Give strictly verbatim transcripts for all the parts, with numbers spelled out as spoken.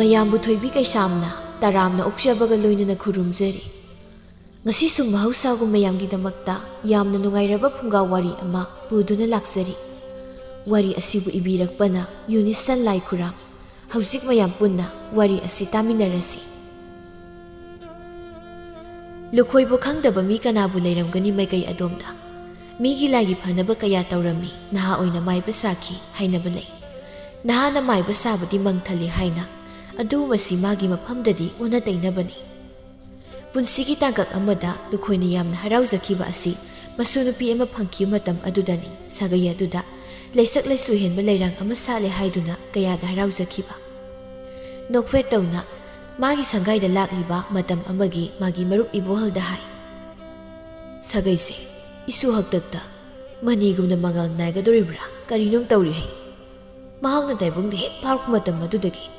ꯃꯌꯥꯝꯕꯨ ꯊꯣꯏꯕꯤ ꯀꯩꯁꯥꯝꯅ ꯇꯔꯥꯝꯅ ꯑꯣꯛꯆꯕꯒ ꯂꯣꯏꯅꯅ ꯈꯨꯔꯨꯝꯖꯔꯤ꯫ ꯉꯁꯤꯁꯨ ꯃꯍꯧꯁꯥꯒꯨꯝ ꯃꯌꯥꯝꯒꯤꯗꯃꯛꯇ ꯌꯥꯝꯅ ꯅꯨꯡꯉꯥꯏꯔꯕ ꯐꯨꯡꯒꯥ ꯋꯥꯔꯤ ꯑꯃ ꯄꯨꯗꯨꯅ ꯂꯥꯛꯆꯔꯤ꯫ ꯋꯥꯔꯤ ꯑꯁꯤꯕꯨ ꯏꯕꯤꯔꯛꯄꯅ ꯌꯨꯅꯤꯁꯟ ꯂꯥꯏꯈꯨꯔꯥꯝ꯫ ꯍꯧꯖꯤꯛ ꯃꯌꯥꯝ ꯄꯨꯟꯅ ꯋꯥꯔꯤ ꯑꯁꯤ ꯇꯥꯃꯤꯟꯅꯔꯁꯤ꯫ ꯂꯨꯈꯣꯏꯕꯨ ꯈꯪꯗꯕ ꯃꯤ ꯀꯅꯥꯕꯨ ꯂꯩꯔꯝꯒꯅꯤ ꯃꯥꯏꯀꯩ ꯑꯗꯣꯝꯗ? ꯃꯤꯒꯤ ꯂꯥꯏꯒꯤ ꯐꯅꯕ ꯀꯌꯥ ꯇꯧꯔꯝꯃꯤ, ꯅꯍꯥ ꯑꯣꯏꯅ ꯃꯥꯏꯕ ꯁꯥꯈꯤ ꯍꯥꯏꯅꯕ ꯂꯩ꯫ ꯅꯍꯥꯅ ꯃꯥꯏꯕ ꯁꯥꯕꯗꯤ ꯃꯪ ꯊꯜꯂꯤ ꯍꯥꯏꯅ, ꯑꯗꯨ ꯃꯁꯤ ꯃꯥꯒꯤ ꯃꯐꯝꯗꯗꯤ ꯑꯣꯟꯅ ꯇꯩꯅꯕꯅꯤ꯫ ꯄꯨꯟꯁꯤꯒꯤ ꯇꯥꯡꯀꯛ ꯑꯃꯗ ꯂꯨꯈꯣꯏꯅ ꯌꯥꯝꯅ ꯍꯔꯥꯎꯖꯈꯤꯕ ꯑꯁꯤ ꯃꯁꯨ ꯅꯨꯄꯤ ꯑꯃ ꯐꯪꯈꯤꯕ ꯃꯇꯝ ꯑꯗꯨꯗꯅꯤ꯫ ꯁꯥꯒꯩ ꯑꯗꯨꯗ ꯂꯩꯁꯛ ꯂꯩꯁꯨ ꯍꯦꯟꯕ ꯂꯩꯔꯥꯡ ꯑꯃ ꯁꯥꯠꯂꯦ ꯍꯥꯏꯗꯨꯅ ꯀꯌꯥꯗ ꯍꯔꯥꯎꯖꯈꯤꯕ꯫ ꯅꯣꯛꯐꯦꯠ ꯇꯧꯅ ꯃꯥꯒꯤ ꯁꯪꯒꯥꯏꯗ ꯂꯥꯛꯂꯤꯕ ꯃꯇꯝ ꯑꯃꯒꯤ ꯃꯥꯒꯤ ꯃꯔꯨꯞ ꯏꯕꯣꯍꯜꯗ ꯍꯥꯏ, "ꯁꯥꯒꯩꯁꯦ, ꯏꯁꯨ ꯍꯥꯛꯇꯛꯇ ꯃꯅꯤꯒꯨꯝꯅ ꯃꯉꯥꯜ ꯅꯥꯏꯒꯗꯧꯔꯤꯕ꯭ꯔꯥ? ꯀꯔꯤꯅꯣꯝ ꯇꯧꯔꯤ ꯍꯩ꯫ ꯃꯍꯥꯛꯅ ꯇꯥꯏꯕꯪꯗ ꯍꯦꯛ ꯐꯥꯔꯛꯄ ꯃꯇꯝ ꯑꯗꯨꯗꯒꯤ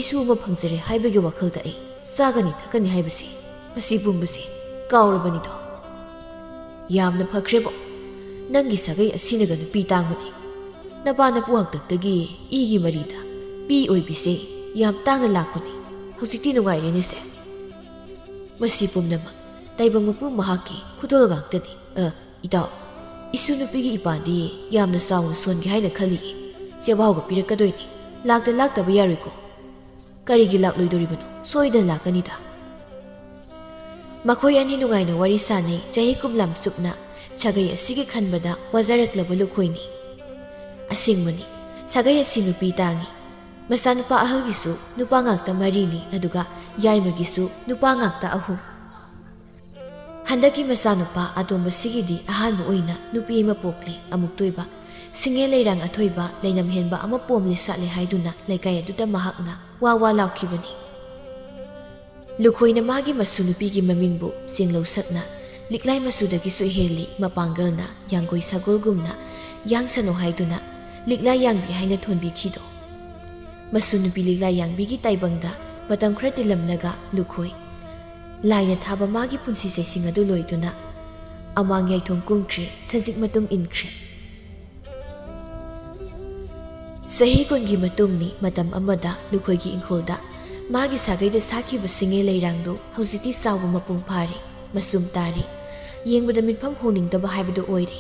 ꯏꯁꯨ ꯑꯃ ꯐꯪꯖꯔꯦ ꯍꯥꯏꯕꯒꯤ ꯋꯥꯈꯜꯗ ꯑꯩ ꯆꯥꯒꯅꯤ ꯊꯛꯀꯅꯤ ꯍꯥꯏꯕꯁꯦ, ꯃꯁꯤ ꯄꯨꯝꯕꯁꯦ ꯀꯥꯎꯔꯕꯅꯤꯗꯣ꯫ ꯌꯥꯝꯅ ꯐꯈ꯭ꯔꯦꯕꯣ, ꯅꯪꯒꯤ ꯁꯥꯒꯩ ꯑꯁꯤꯅꯒ ꯅꯨꯄꯤ ꯇꯥꯡꯕꯅꯤ꯫ ꯅꯄꯥ ꯅꯄꯨ ꯍꯥꯛꯇꯛꯇꯒꯤ ꯏꯒꯤ ꯃꯔꯤꯗ ꯄꯤ ꯑꯣꯏꯕꯤꯁꯦ ꯌꯥꯝ ꯇꯥꯡꯅ ꯂꯥꯛꯄꯅꯤ꯫ ꯍꯧꯖꯤꯛꯇꯤ ꯅꯨꯡꯉꯥꯏꯔꯦꯅꯦꯁꯦ꯫" ꯃꯁꯤ ꯄꯨꯝꯅꯃꯛ ꯇꯥꯏꯕꯪ ꯃꯄꯨ ꯃꯍꯥꯛꯀꯤ ꯈꯨꯗꯣꯜ ꯉꯥꯛꯇꯅꯤ꯫ ꯑ, ꯏꯇꯥꯎ, ꯏꯁꯨ ꯅꯨꯄꯤꯒꯤ ꯏꯄꯥꯟꯗꯤ ꯌꯥꯝꯅ ꯆꯥꯎꯅ ꯁꯣꯟꯒꯦ ꯍꯥꯏꯅ ꯈꯜꯂꯤꯌꯦ꯫ ꯆꯦꯕꯥꯎꯒ ꯄꯤꯔꯛꯀꯗꯣꯏꯅꯤ꯫ ꯂꯥꯛꯇ ꯂꯥꯛꯇꯕ ꯌꯥꯔꯣꯏꯀꯣ꯫ ꯀꯔꯤꯒꯤ ꯂꯥꯛꯂꯣꯏꯗꯣꯔꯤꯕꯅꯣ? ꯁꯣꯏꯗꯅ ꯂꯥꯛꯀꯅꯤꯗ꯫ ꯃꯈꯣꯏ ꯑꯅꯤ ꯅꯨꯡꯉꯥꯏꯅ ꯋꯥꯔꯤ ꯁꯥꯅꯩ꯫ ꯆꯍꯤ ꯀꯨꯝꯂꯥꯝ ꯆꯨꯞꯅ ꯁꯥꯒꯩ ꯑꯁꯤꯒꯤ ꯈꯟꯕꯗ ꯋꯥꯖꯔꯛꯂꯕ ꯂꯨꯈꯣꯏꯅꯤ꯫ ꯑꯁꯦꯡꯕꯅꯤ, ꯁꯥꯒꯩ ꯑꯁꯤ ꯅꯨꯄꯤ ꯇꯥꯡꯉꯤ꯫ ꯃꯆꯥꯅꯨꯄꯥ ꯑꯍꯜꯒꯤꯁꯨ ꯅꯨꯄꯥ ꯉꯥꯛꯇ ꯃꯔꯤꯅꯤ, ꯑꯗꯨꯒ ꯌꯥꯏꯃꯒꯤꯁꯨ ꯅꯨꯄꯥ ꯉꯥꯛꯇ ꯑꯍꯨꯝ꯫ ꯍꯟꯗꯛꯀꯤ ꯃꯆꯥꯅꯨꯄꯥ ꯑꯇꯣꯝꯕꯁꯤꯒꯤꯗꯤ ꯑꯍꯥꯟꯕ ꯑꯣꯏꯅ ꯅꯨꯄꯤ ꯑꯃ ꯄꯣꯛꯂꯦ꯫ ꯑꯃꯨꯛꯇꯣꯏꯕ, ꯁꯤꯡꯉꯦ ꯂꯩꯔꯥꯡ ꯑꯊꯣꯏꯕ, ꯂꯩꯅꯝ ꯍꯦꯟꯕ ꯑꯃ ꯄꯣꯝꯂꯦ ꯁꯥꯠꯂꯦ ꯍꯥꯏꯗꯨꯅ ꯂꯩꯀꯥꯏ ꯑꯗꯨꯗ ꯃꯍꯥꯛꯅ ꯋꯥ ꯋꯥ ꯂꯥꯎꯈꯤꯕꯅꯤ꯫ ꯂꯨꯈꯣꯏꯅ ꯃꯥꯒꯤ ꯃꯁꯨ ꯅꯨꯄꯤꯒꯤ ꯃꯃꯤꯡꯕꯨ ꯆꯦꯡꯂꯧ ꯁꯛꯅ, ꯂꯤꯛꯂꯥꯏ ꯃꯆꯨꯗꯒꯤꯁꯨ ꯍꯦꯜꯂꯤ, ꯃꯄꯥꯡꯒꯜꯅ ꯌꯥꯡꯒꯣꯏ ꯁꯒꯣꯜꯒꯨꯝꯅ ꯌꯥꯡꯁꯅꯨ ꯍꯥꯏꯗꯨꯅ ꯂꯤꯛꯂꯥꯏ ꯌꯥꯡꯕꯤ ꯍꯥꯏꯅ ꯊꯣꯟꯕꯤꯈꯤꯗꯣ꯫ ꯃꯁꯨ ꯅꯨꯄꯤ ꯂꯤꯛꯂꯥꯏ ꯌꯥꯡꯕꯤꯒꯤ ꯇꯥꯏꯕꯪꯗ ꯃꯇꯝ ꯈꯔ ꯇꯤꯜꯂꯝꯂꯒ ꯂꯨꯈꯣꯏ ꯂꯥꯏꯅ ꯊꯥꯕ ꯃꯥꯒꯤ ꯄꯨꯟꯁꯤ ꯆꯩꯁꯤꯡ ꯑꯗꯨ ꯂꯣꯏꯗꯨꯅ ꯑꯃꯥꯡ ꯌꯥꯏꯊꯣꯡ ꯀꯨꯝꯈ꯭ꯔꯦ, ꯁꯖꯤꯛ ꯃꯇꯨꯡ ꯏꯟꯈ꯭ꯔꯦ꯫ ꯆꯍꯤ ꯀꯨꯟꯒꯤ ꯃꯇꯨꯡꯅꯤ, ꯃꯇꯝ ꯑꯃꯗ ꯂꯨꯈꯣꯏꯒꯤ ꯏꯪꯈꯣꯜꯗ ꯃꯥꯒꯤ ꯁꯥꯒꯩꯗ ꯁꯥꯠꯈꯤꯕ ꯁꯤꯡꯉꯦ ꯂꯩꯔꯥꯡꯗꯨ ꯍꯧꯖꯤꯛꯇꯤ ꯆꯥꯎꯕ ꯃꯄꯨꯡ ꯐꯥꯔꯦ, ꯃꯆꯨꯝ ꯇꯥꯔꯦ꯫ ꯌꯦꯡꯕꯗ ꯃꯤꯠꯐꯝ ꯍꯣꯡꯅꯤꯡꯗꯕ ꯍꯥꯏꯕꯗꯨ ꯑꯣꯏꯔꯦ꯫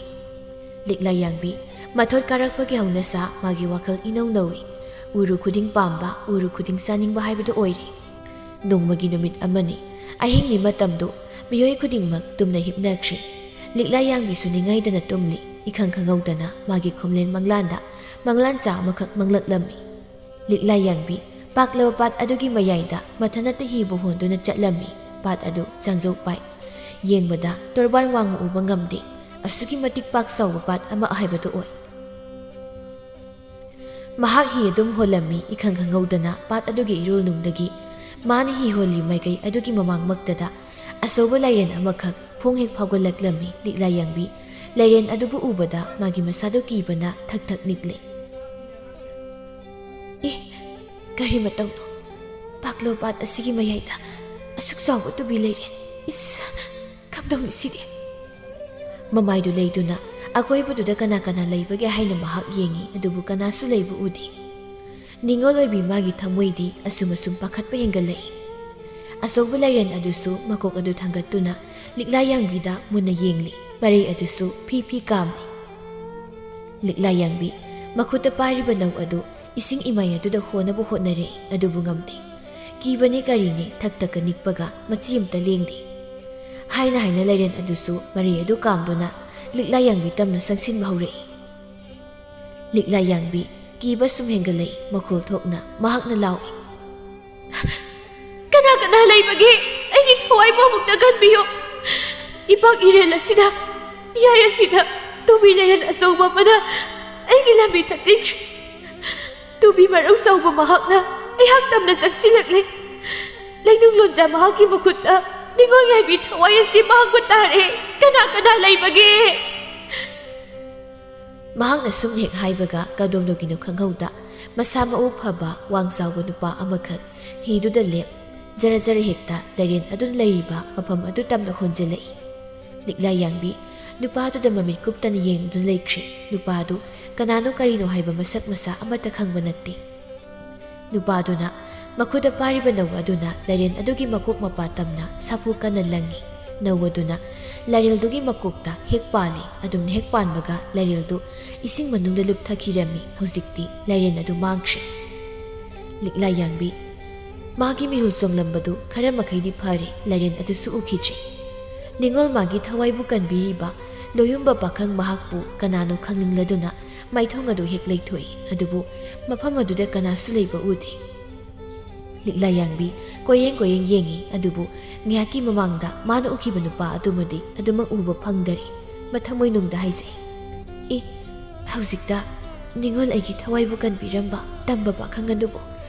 ꯂꯤꯛꯂꯥ ꯌꯥꯡꯕꯤ ꯃꯊꯣꯠ ꯀꯥꯔꯛꯄꯒꯤ ꯍꯧꯅꯁꯥ ꯃꯥꯒꯤ ꯋꯥꯈꯜ ꯏꯅꯧ ꯅꯧꯏ꯫ ꯎꯔꯨ ꯈꯨꯗꯤꯡ ꯄꯥꯝꯕ, ꯎꯔꯨ ꯈꯨꯗꯤꯡ ꯆꯥꯅꯤꯡꯕ ꯍꯥꯏꯕꯗꯨ ꯑꯣꯏꯔꯦ꯫ ꯅꯣꯡꯃꯒꯤ ꯅꯨꯃꯤꯠ ꯑꯃꯅꯤ꯫ ꯑꯍꯤꯡꯒꯤ ꯃꯇꯝꯗꯨ ꯃꯤꯑꯣꯏ ꯈꯨꯗꯤꯡꯃꯛ ꯇꯨꯝꯅ ꯍꯤꯞꯅꯈ꯭ꯔꯦ꯫ ꯂꯤꯛꯂꯥ ꯌꯥꯡꯕꯤꯁꯨ ꯅꯤꯡꯉꯥꯏꯗꯅ ꯇꯨꯝꯂꯤ꯫ ꯏꯈꯪ ꯈꯪꯍꯧꯗꯅ ꯃꯥꯒꯤ ꯈꯣꯝꯂꯦꯟ ꯃꯪꯂꯥꯟꯗ ꯃꯪꯂꯥꯟꯆꯥ ꯑꯃꯈꯛ ꯃꯪꯂꯛꯂꯝꯃꯤ꯫ ꯂꯤꯛꯂꯥ ꯌꯥꯡꯕꯤ ꯄꯥꯛꯂꯕ ꯄꯥꯠ ꯑꯗꯨꯒꯤ ꯃꯌꯥꯏꯗ ꯃꯊꯟꯅꯇ ꯍꯤꯕꯨ ꯍꯣꯟꯗꯨꯅ ꯆꯠꯂꯝꯃꯤ꯫ ꯄꯥꯠ ꯑꯗꯨ ꯆꯥꯡꯖꯧ ꯄꯥꯏ꯫ ꯌꯦꯡꯕꯗ ꯇꯣꯔꯕꯥꯟ ꯋꯥꯡꯅ ꯎꯕ ꯉꯝꯗꯦ꯫ ꯑꯁꯨꯛꯀꯤ ꯃꯇꯤꯛ ꯄꯥꯛ ꯆꯥꯎꯕ ꯄꯥꯠ ꯑꯃ ꯍꯥꯏꯕꯗꯨ ꯑꯣꯏ꯫ ꯃꯍꯥꯛ ꯍꯤ ꯑꯗꯨꯝ ꯍꯣꯜꯂꯝꯃꯤ, ꯏꯈꯪ ꯈꯪꯍꯧꯗꯅ ꯄꯥꯠ ꯑꯗꯨꯒꯤ ꯏꯔꯣꯜꯅꯨꯡꯗꯒꯤ ꯃꯥꯅ ꯍꯤ ꯍꯣꯜꯂꯤ ꯃꯥꯏꯀꯩ ꯑꯗꯨꯒꯤ ꯃꯃꯥꯡꯃꯛꯇꯗ ꯑꯆꯧꯕ ꯂꯥꯏꯔꯦꯟ ꯑꯃꯈꯛ ꯐꯣꯡ ꯍꯦꯛ ꯐꯥꯎꯒꯠꯂꯛꯂꯝꯃꯤ꯫ ꯂꯤꯛꯂꯥ ꯌꯥꯡꯕꯤ ꯂꯥꯏꯔꯦꯟ ꯑꯗꯨꯕꯨ ꯎꯕꯗ ꯃꯥꯒꯤ ꯃꯁꯥꯗꯨ ꯀꯤꯕꯅ ꯊꯛ ꯊꯛ ꯅꯤꯛꯂꯦ꯫ "ꯑꯦ, ꯀꯔꯤ ꯃꯇꯧꯅꯣ? ꯄꯥꯛꯂꯣ ꯄꯥꯠ ꯑꯁꯤꯒꯤ ꯃꯌꯥꯏꯗ ꯑꯁꯨꯛ ꯆꯥꯎꯕ ꯇꯨꯕꯤ ꯂꯩꯔꯦ꯫ ꯏꯁ, ꯀꯝꯗꯧꯅꯤ ꯁꯤꯗꯤ?" ꯃꯃꯥꯏꯗꯨ ꯂꯩꯗꯨꯅ ꯑꯀꯣꯏꯕꯗꯨꯗ ꯀꯅꯥ ꯀꯅꯥ ꯂꯩꯕꯒꯦ ꯍꯥꯏꯅ ꯃꯍꯥꯛ ꯌꯦꯡꯉꯤ, ꯑꯗꯨꯕꯨ ꯀꯅꯥꯁꯨ ꯂꯩꯕ ꯎꯗꯦ꯫ ꯅꯤꯡꯉꯣꯜ ꯑꯣꯏꯕꯤ ꯃꯥꯒꯤ ꯊꯃꯣꯏꯗꯤ ꯑꯁꯨꯝ ꯑꯁꯨꯝ ꯄꯥꯈꯠꯄ ꯍꯦꯟꯒꯠꯂꯛꯏ꯫ ꯑꯆꯧꯕ ꯂꯥꯏꯔꯦꯟ ꯑꯗꯨꯁꯨ ꯃꯀꯣꯛ ꯑꯗꯨ ꯊꯥꯡꯒꯠꯇꯨꯅ ꯂꯤꯛꯂꯥ ꯌꯥꯡꯕꯤꯗ ꯃꯨꯟꯅ ꯌꯦꯡꯂꯤ, ꯃꯔꯩ ꯑꯗꯨꯁꯨ ꯐꯤ ꯐꯤ ꯀꯥꯝꯂꯤ꯫ ꯂꯤꯛꯂꯥ ꯌꯥꯡꯕꯤ ꯃꯈꯨꯠꯇ ꯄꯥꯏꯔꯤꯕ ꯅꯧ ꯑꯗꯨ ꯏꯁꯤꯡ ꯏꯃꯥꯏ ꯑꯗꯨꯗ ꯍꯣꯅꯕ ꯍꯣꯠꯅꯔꯛꯏ, ꯑꯗꯨꯕꯨ ꯉꯝꯗꯦ꯫ ꯀꯤꯕꯅꯤ ꯀꯔꯤꯅꯤ, ꯊꯛ ꯊꯛꯀ ꯅꯤꯛꯄꯒ ꯃꯆꯤ ꯑꯃꯇ ꯂꯦꯡꯗꯦ꯫ ꯍꯥꯏꯅ ꯍꯥꯏꯅ ꯂꯥꯏꯔꯦꯟ ꯑꯗꯨꯁꯨ ꯃꯔꯩ ꯑꯗꯨ ꯀꯥꯝꯗꯨꯅ ꯂꯤꯛꯂꯥ ꯌꯥꯡꯕꯤ ꯇꯝꯅ ꯆꯪꯁꯤꯟꯕ ꯍꯧꯔꯛꯏ꯫ ꯂꯤꯛꯂꯥ ꯌꯥꯡꯕꯤ ꯀꯤꯕ ꯁꯨꯝ ꯍꯦꯟꯒꯠꯂꯛꯏ꯫ ꯃꯈꯣꯜ ꯊꯣꯛꯅ ꯃꯍꯥꯛꯅ ꯂꯥꯎꯏ, "ꯀꯅꯥ ꯀꯅꯥ ꯂꯩꯕꯒꯦ? ꯑꯩꯒꯤ ꯊꯋꯥꯏꯕꯨ ꯑꯃꯨꯛꯇ ꯀꯟꯕꯤꯌꯨ꯫ ꯏꯄꯥꯛ ꯏꯔꯦꯜ ꯑꯁꯤꯗ, ꯏꯌꯥꯏ ꯑꯁꯤꯗ ꯇꯨꯕꯤ ꯂꯩꯔꯦꯟ ꯑꯆꯧꯕ ꯑꯃꯅ ꯑꯩꯒꯤ ꯂꯝꯕꯤ ꯊꯠꯆꯤꯟꯈ꯭ꯔꯦ꯫ ꯇꯨꯕꯤ ꯃꯔꯧ ꯆꯥꯎꯕ ꯃꯍꯥꯛꯅ ꯑꯩꯍꯥꯛ ꯇꯝꯅ ꯆꯪꯁꯤꯜꯂꯛꯂꯦ꯫ ꯂꯩꯅꯨꯡ ꯂꯣꯟꯖꯥ ꯃꯍꯥꯛꯀꯤ ꯃꯈꯨꯠꯇ ꯅꯤꯡꯉꯣꯜ ꯌꯥꯏꯕꯤ ꯊꯋꯥꯏ ꯑꯁꯤ ꯃꯥꯡꯕ ꯇꯥꯔꯦ꯫ ꯀꯅꯥ ꯀꯅꯥ ꯂꯩꯕꯒꯦ?" ꯃꯍꯥꯛꯅ ꯁꯨꯝ ꯍꯦꯛ ꯍꯥꯏꯕꯒ ꯀꯗꯣꯝꯗꯒꯤꯅꯣ ꯈꯪꯍꯧꯗ ꯃꯁꯥ ꯃꯎ ꯐꯕ ꯋꯥꯡ ꯆꯥꯎꯕ ꯅꯨꯄꯥ ꯑꯃꯈꯛ ꯍꯤꯗꯨꯗ ꯂꯦꯞ, ꯖꯔ ꯖꯔ ꯍꯦꯛꯇ ꯂꯩꯔꯦꯟ ꯑꯗꯨꯅ ꯂꯩꯔꯤꯕ ꯃꯐꯝ ꯑꯗꯨ ꯇꯝꯅ ꯍꯣꯟꯖꯤꯜꯂꯛꯏ꯫ ꯂꯤꯛꯂꯥ ꯌꯥꯡꯕꯤ ꯅꯨꯄꯥꯗꯨꯗ ꯃꯃꯤꯠ ꯀꯨꯞꯇꯅ ꯌꯦꯡꯗꯨꯅ ꯂꯩꯈ꯭ꯔꯤ꯫ ꯅꯨꯄꯥꯗꯨ ꯀꯅꯥꯅꯣ ꯀꯔꯤꯅꯣ ꯍꯥꯏꯕ ꯃꯁꯛ ꯃꯁꯥ ꯑꯃꯠꯇ ꯈꯪꯕ ꯅꯠꯇꯦ꯫ ꯅꯨꯄꯥꯗꯨꯅ ꯃꯈꯨꯠꯇ ꯄꯥꯏꯔꯤꯕ ꯅꯧ ꯑꯗꯨꯅ ꯂꯥꯏꯔꯦꯟ ꯑꯗꯨꯒꯤ ꯃꯀꯣꯛ ꯃꯄꯥ ꯇꯝꯅ ꯁꯥꯐꯨ ꯀꯟꯅ ꯂꯪꯉꯤ꯫ ꯅꯧ ꯑꯗꯨꯅ ꯂꯥꯏꯔꯦꯜꯗꯨꯒꯤ ꯃꯀꯣꯛꯇ ꯍꯦꯛ ꯄꯥꯜꯂꯤ꯫ ꯑꯗꯨꯝꯅ ꯍꯦꯛ ꯄꯥꯟꯕꯒ ꯂꯥꯏꯔꯦꯜꯗꯨ ꯏꯁꯤꯡ ꯃꯅꯨꯡꯗ ꯂꯨꯞꯊꯈꯤꯔꯝꯃꯤ꯫ ꯍꯧꯖꯤꯛꯇꯤ ꯂꯥꯏꯔꯦꯟ ꯑꯗꯨ ꯃꯥꯡꯈ꯭ꯔꯦ꯫ ꯂꯤꯛꯂꯥ ꯌꯥꯡꯕꯤ ꯃꯥꯒꯤ ꯃꯤꯍꯨꯜ ꯆꯣꯡꯂꯝꯕꯗꯨ ꯈꯔ ꯃꯈꯩꯗꯤ ꯐꯔꯦ꯫ ꯂꯥꯏꯔꯦꯟ ꯑꯗꯨꯁꯨ ꯎꯈꯤꯗ꯭ꯔꯦ꯫ ꯅꯤꯉꯣꯜ ꯃꯥꯒꯤ ꯊꯋꯥꯏꯕꯨ ꯀꯟꯕꯤꯔꯤꯕ ꯂꯣꯌꯨꯝꯕ ꯄꯥꯈꯪ ꯃꯍꯥꯛꯄꯨ ꯀꯅꯥꯅꯣ ꯈꯪꯅꯤꯡꯂꯗꯨꯅ ꯃꯥꯏꯊꯣꯡ ꯑꯗꯨ ꯍꯦꯛ ꯂꯩꯊꯣꯛꯏ꯫ ꯑꯗꯨꯕꯨ ꯃꯐꯝ ꯑꯗꯨꯗ ꯀꯅꯥꯁꯨ ꯂꯩꯕ ꯎꯗꯦ꯫ ꯂꯤꯛꯂꯥ ꯌꯥꯡꯕꯤ ꯀꯣꯏꯌꯦꯡ ꯀꯣꯏꯌꯦꯡ ꯌꯦꯡꯉꯤ꯫ ꯑꯗꯨꯕꯨ ꯉꯥꯏꯍꯥꯛꯀꯤ ꯃꯃꯥꯡꯗ ꯃꯥꯅ ꯎꯈꯤꯕ ꯅꯨꯄꯥ ꯑꯗꯨꯃꯗꯤ ꯑꯗꯨꯃꯛ ꯎꯕ ꯐꯪꯗꯔꯦ꯫ ꯃꯊꯃꯣꯏꯅꯨꯡꯗ ꯍꯥꯏꯖꯩ, "ꯑꯦ, ꯍꯧꯖꯤꯛꯇ ꯅꯤꯉꯣꯜ ꯑꯩꯒꯤ ꯊꯋꯥꯏꯕꯨ ꯀꯟꯕꯤꯔꯝꯕ ꯇꯝꯕ ꯄꯥꯈꯪ ꯑꯗꯨꯕꯨ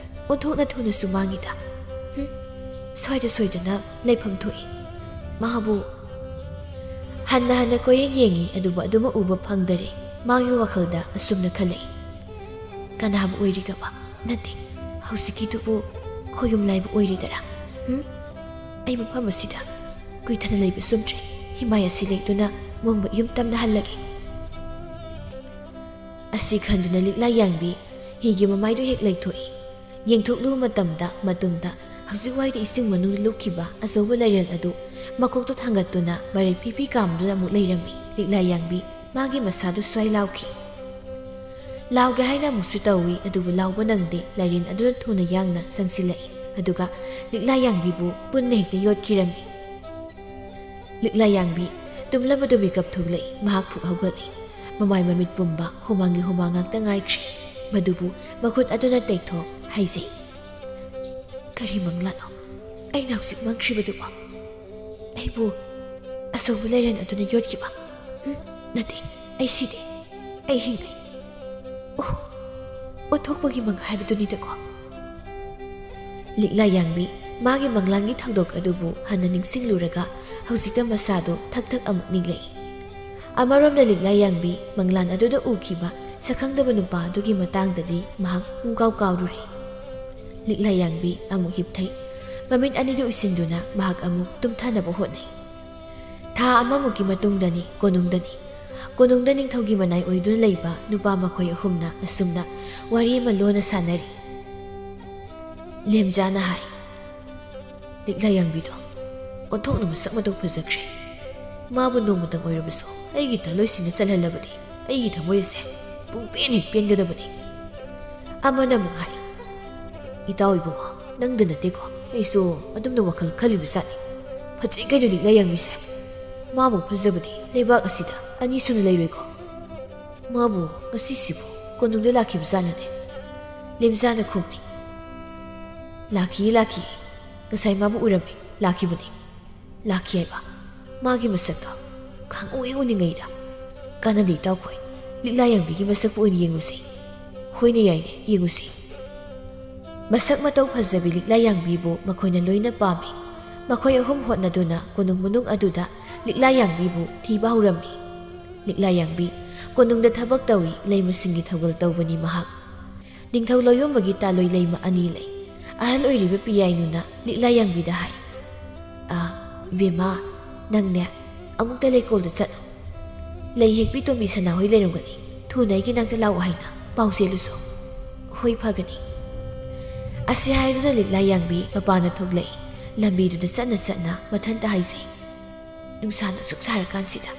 ꯑꯣꯟꯊꯣꯛꯅ ꯊꯨꯅꯁꯨ ꯃꯥꯡꯉꯤꯗ꯫ ꯍꯨꯝ, ꯁ꯭ꯋꯥꯏꯗ ꯁꯣꯏꯗꯅ ꯂꯩꯐꯝ ꯊꯣꯛꯏ꯫ ꯃꯥꯕꯨ" ꯍꯟꯅ ꯍꯟꯅ ꯀꯣꯏꯌꯦꯡ ꯌꯦꯡꯉꯤ, ꯑꯗꯨꯕꯨ ꯑꯗꯨꯃꯛ ꯎꯕ ꯐꯪꯗꯔꯦ꯫ ꯃꯥꯒꯤ ꯋꯥꯈꯜꯗ ꯑꯁꯨꯝꯅ ꯈꯜꯂꯛꯏ, "ꯀꯅꯥꯕꯨ ꯑꯣꯏꯔꯤꯒꯕ? ꯅꯠꯇꯦ, ꯍꯧꯖꯤꯛꯀꯤꯗꯨꯕꯨ ꯈꯣꯌꯨꯝ ꯂꯥꯏꯕꯨ ꯑꯣꯏꯔꯤꯗꯔꯥ? ꯍꯨꯝ? ꯑꯩ ꯃꯐꯝ ꯑꯁꯤꯗ ꯀꯨꯏꯊꯅ ꯂꯩꯕ ꯆꯨꯝꯗ꯭ꯔꯦ꯫ ꯍꯤꯃꯥꯏ ꯑꯁꯤ ꯂꯦꯛꯇꯨꯅ ꯃꯣꯡꯕ ꯌꯨꯝ ꯇꯝꯅ ꯍꯜꯂꯒꯦ"꯫ ꯑꯁꯤ ꯈꯟꯗꯨꯅ ꯂꯤꯛꯂꯥ ꯌꯥꯡꯕꯤ ꯍꯤꯒꯤ ꯃꯃꯥꯏꯗꯨ ꯍꯦꯛ ꯂꯩꯊꯣꯛꯏ꯫ ꯌꯦꯡꯊꯣꯛꯂꯨꯕ ꯃꯇꯝꯗ ꯃꯇꯨꯡꯗ ꯍꯧꯖꯤꯛ ꯋꯥꯏꯗ ꯏꯁꯤꯡ ꯃꯅꯨꯡꯗ ꯂꯨꯞꯈꯤꯕ ꯑꯆꯧꯕ ꯂꯥꯏꯔꯦꯜ ꯑꯗꯨ ꯃꯀꯣꯛꯇ ꯊꯥꯡꯒꯠꯇꯨꯅ ꯃꯔꯩ ꯄꯤꯄꯤ ꯀꯥꯝꯗꯨꯅ ꯑꯃꯨꯛ ꯂꯩꯔꯝꯃꯤ꯫ ꯂꯤꯛꯂꯥ ꯌꯥꯡꯕꯤ ꯃꯥꯒꯤ ꯃꯁꯥꯗꯨ ꯁ꯭ꯋꯥꯏ ꯂꯥꯎꯈꯤ꯫ ꯂꯥꯎꯒꯦ ꯍꯥꯏꯅ ꯑꯃꯨꯛꯁꯨ ꯇꯧꯏ, ꯑꯗꯨꯕꯨ ꯂꯥꯎꯕ ꯅꯪꯗꯦ꯫ ꯂꯥꯏꯔꯦꯟ ꯑꯗꯨꯅ ꯊꯨꯅ ꯌꯥꯡꯅ ꯆꯪꯁꯤꯜꯂꯛꯏ, ꯑꯗꯨꯒ ꯂꯤꯛꯂꯥ ꯌꯥꯡꯕꯤꯕꯨ ꯄꯨꯟꯅ ꯍꯦꯛꯇ ꯌꯣꯠꯈꯤꯔꯝꯃꯤ꯫ ꯂꯤꯛꯂꯥ ꯌꯥꯡꯕꯤ ꯇꯨꯝꯂꯕꯗꯨ ꯃꯤꯀꯞ ꯊꯣꯛꯂꯛꯏ꯫ ꯃꯍꯥꯛ ꯐꯨꯛ ꯍꯧꯒꯠꯂꯤ꯫ ꯃꯃꯥꯏ ꯃꯃꯤꯠ ꯄꯨꯝꯕ ꯍꯨꯃꯥꯡꯒꯤ ꯍꯨꯃꯥꯡ ꯉꯥꯛꯇ ꯉꯥꯏꯈ꯭ꯔꯦ꯫ ꯃꯗꯨꯕꯨ ꯃꯈꯨꯠ ꯑꯗꯨꯅ ꯇꯩꯊꯣꯛ ꯍꯥꯏꯖꯩ꯫ "ꯀꯔꯤ ꯃꯪꯂꯥꯠꯅꯣ ꯑꯩꯅ ꯍꯧꯖꯤꯛ ꯃꯪꯈ꯭ꯔꯤꯕꯗꯨꯕꯣ? ꯑꯩꯕꯨ ꯑꯆꯧꯕ ꯂꯥꯏꯔꯦꯟ ꯑꯗꯨꯅ ꯌꯣꯠꯈꯤꯕ? ꯎꯝ, ꯅꯠꯇꯦ, ꯑꯩ ꯁꯤꯗꯦ, ꯑꯩ ꯍꯤꯡꯂꯤ꯫ ꯑꯣ, ꯑꯣꯟꯊꯣꯛꯄꯒꯤ ꯃꯪ ꯍꯥꯏꯕꯗꯨꯅꯤꯗꯀꯣ"꯫ ꯂꯤꯛꯂꯥ ꯌꯥꯡꯕꯤ ꯃꯥꯒꯤ ꯃꯪꯂꯥꯟꯒꯤ ꯊꯧꯗꯣꯛ ꯑꯗꯨꯕꯨ ꯍꯟꯅ ꯅꯤꯡꯁꯤꯡꯂꯨꯔꯒ ꯍꯧꯖꯤꯛꯇ ꯃꯁꯥꯗꯨ ꯊꯛ ꯊꯛ ꯑꯃꯨꯛ ꯅꯤꯛꯂꯛꯏ꯫ ꯑꯃꯔꯣꯝꯗ ꯂꯤꯛꯂꯥ ꯌꯥꯡꯕꯤ ꯃꯪꯂꯥꯟ ꯑꯗꯨꯗ ꯎꯈꯤꯕ ꯁꯛꯈꯪꯗꯕ ꯅꯨꯄꯥ ꯑꯗꯨꯒꯤ ꯃꯇꯥꯡꯗꯗꯤ ꯃꯍꯥꯛ ꯄꯨꯡꯀꯥꯎ ꯀꯥꯎꯔꯨꯔꯦ꯫ ꯂꯤꯛꯂꯥ ꯌꯥꯡꯕꯤ ꯑꯃꯨꯛ ꯍꯤꯞꯊꯩ꯫ ꯃꯃꯤꯠ ꯑꯅꯤꯗꯨ ꯎꯏꯁꯤꯟꯗꯨꯅ ꯃꯍꯥꯛ ꯑꯃꯨꯛ ꯇꯨꯝꯊꯅꯕ ꯍꯣꯠꯅꯩ꯫ ꯊꯥ ꯑꯃꯃꯨꯛꯀꯤ ꯃꯇꯨꯡꯗꯅꯤ, ꯀꯣꯅꯨꯡꯗꯅꯤ꯫ ꯀꯣꯅꯨꯡꯗ ꯅꯤꯡꯊꯧꯒꯤ ꯃꯅꯥꯏ ꯑꯣꯏꯗꯨꯅ ꯂꯩꯕ ꯅꯨꯄꯥ ꯃꯈꯣꯏ ꯑꯍꯨꯝꯅ ꯑꯁꯨꯝꯅ ꯋꯥꯔꯤ ꯑꯃ ꯂꯣꯟꯅ ꯁꯥꯟꯅꯔꯤ꯫ ꯂꯦꯝꯖꯥꯅ ꯍꯥꯏ, "ꯂꯤꯛꯂꯥꯌꯥꯡꯕꯤꯗꯣ ꯑꯣꯟꯊꯣꯛꯅ ꯃꯁꯛ ꯃꯇꯧ ꯐꯖꯈ꯭ꯔꯦ꯫ ꯃꯥꯕꯨ ꯅꯣꯡꯃꯇꯪ ꯑꯣꯏꯔꯕꯁꯨ ꯑꯩꯒꯤ ꯊꯃꯣꯏꯁꯤꯅ ꯆꯜꯍꯜꯂꯕꯗꯤ ꯑꯩꯒꯤ ꯊꯃꯣꯏ ꯑꯁꯦ ꯄꯨꯡꯄꯦꯟ ꯍꯦꯛ ꯄꯦꯟꯒꯗꯕꯅꯤ꯫" ꯑꯃꯅ ꯑꯃꯨꯛ ꯍꯥꯏ, "ꯏꯇꯥꯎ ꯏꯕꯨꯡꯉꯣ, ꯅꯪꯗ ꯅꯠꯇꯦꯀꯣ, ꯑꯩꯁꯨ ꯑꯗꯨꯝꯅ ꯋꯥꯈꯜ ꯈꯜꯂꯤꯕ ꯖꯥꯠꯅꯤ꯫ ꯐꯖꯩ ꯀꯩꯅꯣ ꯂꯤꯛꯂꯥꯌꯥꯡꯕꯤꯁꯦ꯫ ꯃꯥꯃꯨꯛ ꯐꯖꯕꯗꯤ ꯂꯩꯕꯥꯛ ꯑꯁꯤꯗ ꯑꯅꯤ ꯁꯨꯅ ꯂꯩꯔꯣꯏꯀꯣ꯫ ꯃꯥꯕꯨ ꯉꯁꯤꯁꯤꯕꯨ ꯀꯣꯅꯨꯡꯗ ꯂꯥꯛꯈꯤꯕ ꯖꯥꯠꯅꯅꯦ꯫" ꯂꯦꯝꯖꯥꯅ ꯈꯨꯝꯃꯤ, "ꯂꯥꯛꯈꯤ, ꯂꯥꯛꯈꯤ꯫ ꯉꯁꯥꯏ ꯃꯥꯕꯨ ꯎꯔꯝꯃꯤ, ꯂꯥꯛꯈꯤꯕꯅꯤ꯫" "ꯂꯥꯛꯈꯤ ꯍꯥꯏꯕ? ꯃꯥꯒꯤ ꯃꯁꯛꯇꯣ ꯈꯪꯎ ꯍꯦꯛ ꯎꯅꯤꯡꯉꯩꯗ꯫ ꯀꯥꯟꯅꯗꯦ ꯏꯇꯥꯎꯈꯣꯏ, ꯂꯤꯛꯂꯥꯌꯥꯡꯕꯤꯒꯤ ꯃꯁꯛꯄꯨ ꯑꯣꯏꯅ ꯌꯦꯡꯉꯨꯁꯤ꯫" "ꯍꯣꯏꯅꯦ, ꯌꯥꯏꯅꯦ, ꯌꯦꯡꯉꯨꯁꯤ꯫" ꯃꯁꯛ ꯃꯇꯧ ꯐꯖꯕꯤ ꯂꯤꯛꯂꯥꯌꯥꯡꯕꯤꯕꯨ ꯃꯈꯣꯏꯅ ꯂꯣꯏꯅ ꯄꯥꯝꯃꯤ꯫ ꯃꯈꯣꯏ ꯑꯍꯨꯝ ꯍꯣꯠꯅꯗꯨꯅ ꯀꯣꯅꯨꯡ ꯃꯅꯨꯡ ꯑꯗꯨꯗ ꯂꯤꯛꯂꯥꯌꯥꯡꯕꯤꯕꯨ ꯊꯤꯕ ꯍꯧꯔꯝꯃꯤ꯫ ꯂꯤꯛꯂꯥꯌꯥꯡꯕꯤ ꯀꯣꯅꯨꯡꯗ ꯊꯕꯛ ꯇꯧꯏ, ꯂꯩꯃꯁꯤꯡꯒꯤ ꯊꯧꯒꯜ ꯇꯧꯕꯅꯤ ꯃꯍꯥꯛ꯫ ꯅꯤꯡꯊꯧ ꯂꯧꯌꯣꯝꯕꯒꯤ ꯇꯥꯂꯣꯏ ꯂꯩꯃ ꯑꯅꯤ ꯂꯩ꯫ ꯑꯍꯜ ꯑꯣꯏꯔꯤꯕ ꯄꯤꯌꯥꯏꯅꯨꯅ ꯂꯤꯛꯂꯥꯌꯥꯡꯕꯤꯗ ꯍꯥꯏ, "ꯑ, ꯏꯕꯦꯝꯃ, ꯅꯪꯅꯦ ꯑꯃꯨꯛꯇ ꯂꯩꯀꯣꯜꯗ ꯆꯠꯂꯨ꯫ ꯂꯩ ꯍꯦꯛꯄꯤ ꯇꯣꯝꯕꯤ ꯁꯅꯥꯍꯣꯏ ꯂꯩꯔꯝꯒꯅꯤ꯫ ꯊꯨꯅ ꯑꯩꯒꯤ ꯅꯥꯛꯇ ꯂꯥꯛꯎ ꯍꯥꯏꯅ ꯄꯥꯎ ꯆꯦꯜꯂꯨꯁꯨ꯫" "ꯍꯣꯏ, ꯐꯒꯅꯤ꯫" ꯑꯁꯤ ꯍꯥꯏꯗꯨꯅ ꯂꯤꯛꯂꯥꯌꯥꯡꯕꯤ ꯃꯄꯥꯟꯗ ꯊꯣꯛꯂꯛꯏ꯫ ꯂꯝꯕꯤꯗꯨꯗ ꯆꯠꯅ ꯆꯠꯅ ꯃꯊꯟꯇ ꯍꯥꯏꯖꯩ, "ꯅꯨꯡꯁꯥꯅ ꯑꯁꯨꯛ ꯁꯥꯔꯀꯥꯟꯁꯤꯗ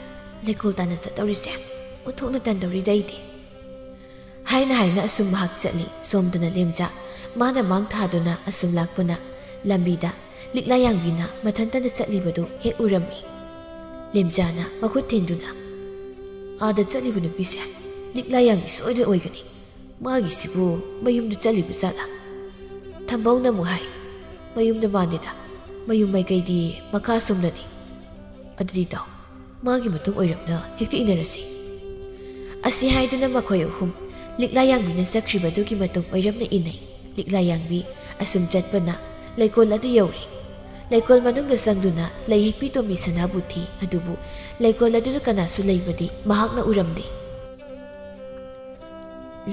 ꯂꯩꯀꯣꯜ ꯇꯥꯟꯅ ꯆꯠꯇꯧꯔꯤꯁꯦ ꯑꯣꯟꯊꯣꯛꯅ ꯇꯟꯗꯧꯔꯤꯗ ꯑꯩꯗꯤ꯫" ꯍꯥꯏꯅ ꯍꯥꯏꯅ ꯑꯁꯨꯝ ꯃꯍꯥꯛ ꯆꯠꯂꯤ꯫ ꯁꯣꯝꯗꯅ ꯂꯦꯝꯖꯥ ꯃꯥꯅ ꯃꯥꯡ ꯊꯥꯗꯨꯅ ꯑꯁꯨꯝ ꯂꯥꯛꯄꯅ ꯂꯝꯕꯤꯗ ꯂꯤꯛꯂꯥꯌꯥꯡꯕꯤꯅ ꯃꯊꯟꯇꯅ ꯆꯠꯂꯤꯕꯗꯨ ꯍꯦꯛ ꯎꯔꯝꯃꯤ꯫ ꯂꯦꯝꯖꯥꯅ ꯃꯈꯨꯠ ꯊꯤꯟꯗꯨꯅ, "ꯑꯥꯗ ꯆꯠꯂꯤꯕ ꯅꯨꯄꯤꯁꯦ ꯂꯤꯛꯂꯥꯌꯥꯡꯕꯤ ꯁꯣꯏꯗꯅ ꯑꯣꯏꯒꯅꯤ꯫ ꯃꯥꯒꯤꯁꯤꯕꯨ ꯃꯌꯨꯝꯗ ꯆꯠꯂꯤꯕ ꯖꯥꯠꯂꯥ?" ꯊꯝꯕꯧꯅ ꯑꯃꯨꯛ ꯍꯥꯏ, "ꯃꯌꯨꯝꯗ ꯃꯥꯟꯗꯦꯗ, ꯃꯌꯨꯝ ꯃꯥꯏꯀꯩꯗꯤ ꯃꯈꯥ ꯁꯣꯝꯗꯅꯤ꯫ ꯑꯗꯨꯗꯤ ꯇꯥꯎ, ꯃꯥꯒꯤ ꯃꯇꯨꯡ ꯑꯣꯏꯔꯞꯅ ꯍꯦꯛꯇ ꯏꯟꯅꯔꯁꯤ꯫" ꯑꯁꯤ ꯍꯥꯏꯗꯨꯅ ꯃꯈꯣꯏ ꯑꯍꯨꯝ ꯂꯤꯛꯂꯥꯌꯥꯡꯕꯤꯅ ꯆꯠꯈ꯭ꯔꯤꯕꯗꯨꯒꯤ ꯃꯇꯨꯡ ꯑꯣꯏꯔꯞꯅ ꯏꯟꯅꯩ꯫ ꯂꯤꯛꯂꯥꯌꯥꯡꯕꯤ ꯑꯁꯨꯝ ꯆꯠꯄꯅ ꯂꯩꯀꯣꯜ ꯑꯗꯨ ꯌꯧꯔꯦ꯫ ꯂꯩꯀꯣꯜ ꯃꯅꯨꯡꯗ ꯆꯪꯗꯨꯅ ꯂꯩ ꯍꯦꯛꯄꯤ ꯇꯣꯝꯕꯤ ꯁꯅꯥꯕꯨ ꯊꯤ, ꯑꯗꯨꯕꯨ ꯂꯩꯀꯣꯜ ꯑꯗꯨꯗ ꯀꯅꯥꯁꯨ ꯂꯩꯕꯗꯤ ꯃꯍꯥꯛꯅ ꯎꯔꯝꯗꯦ꯫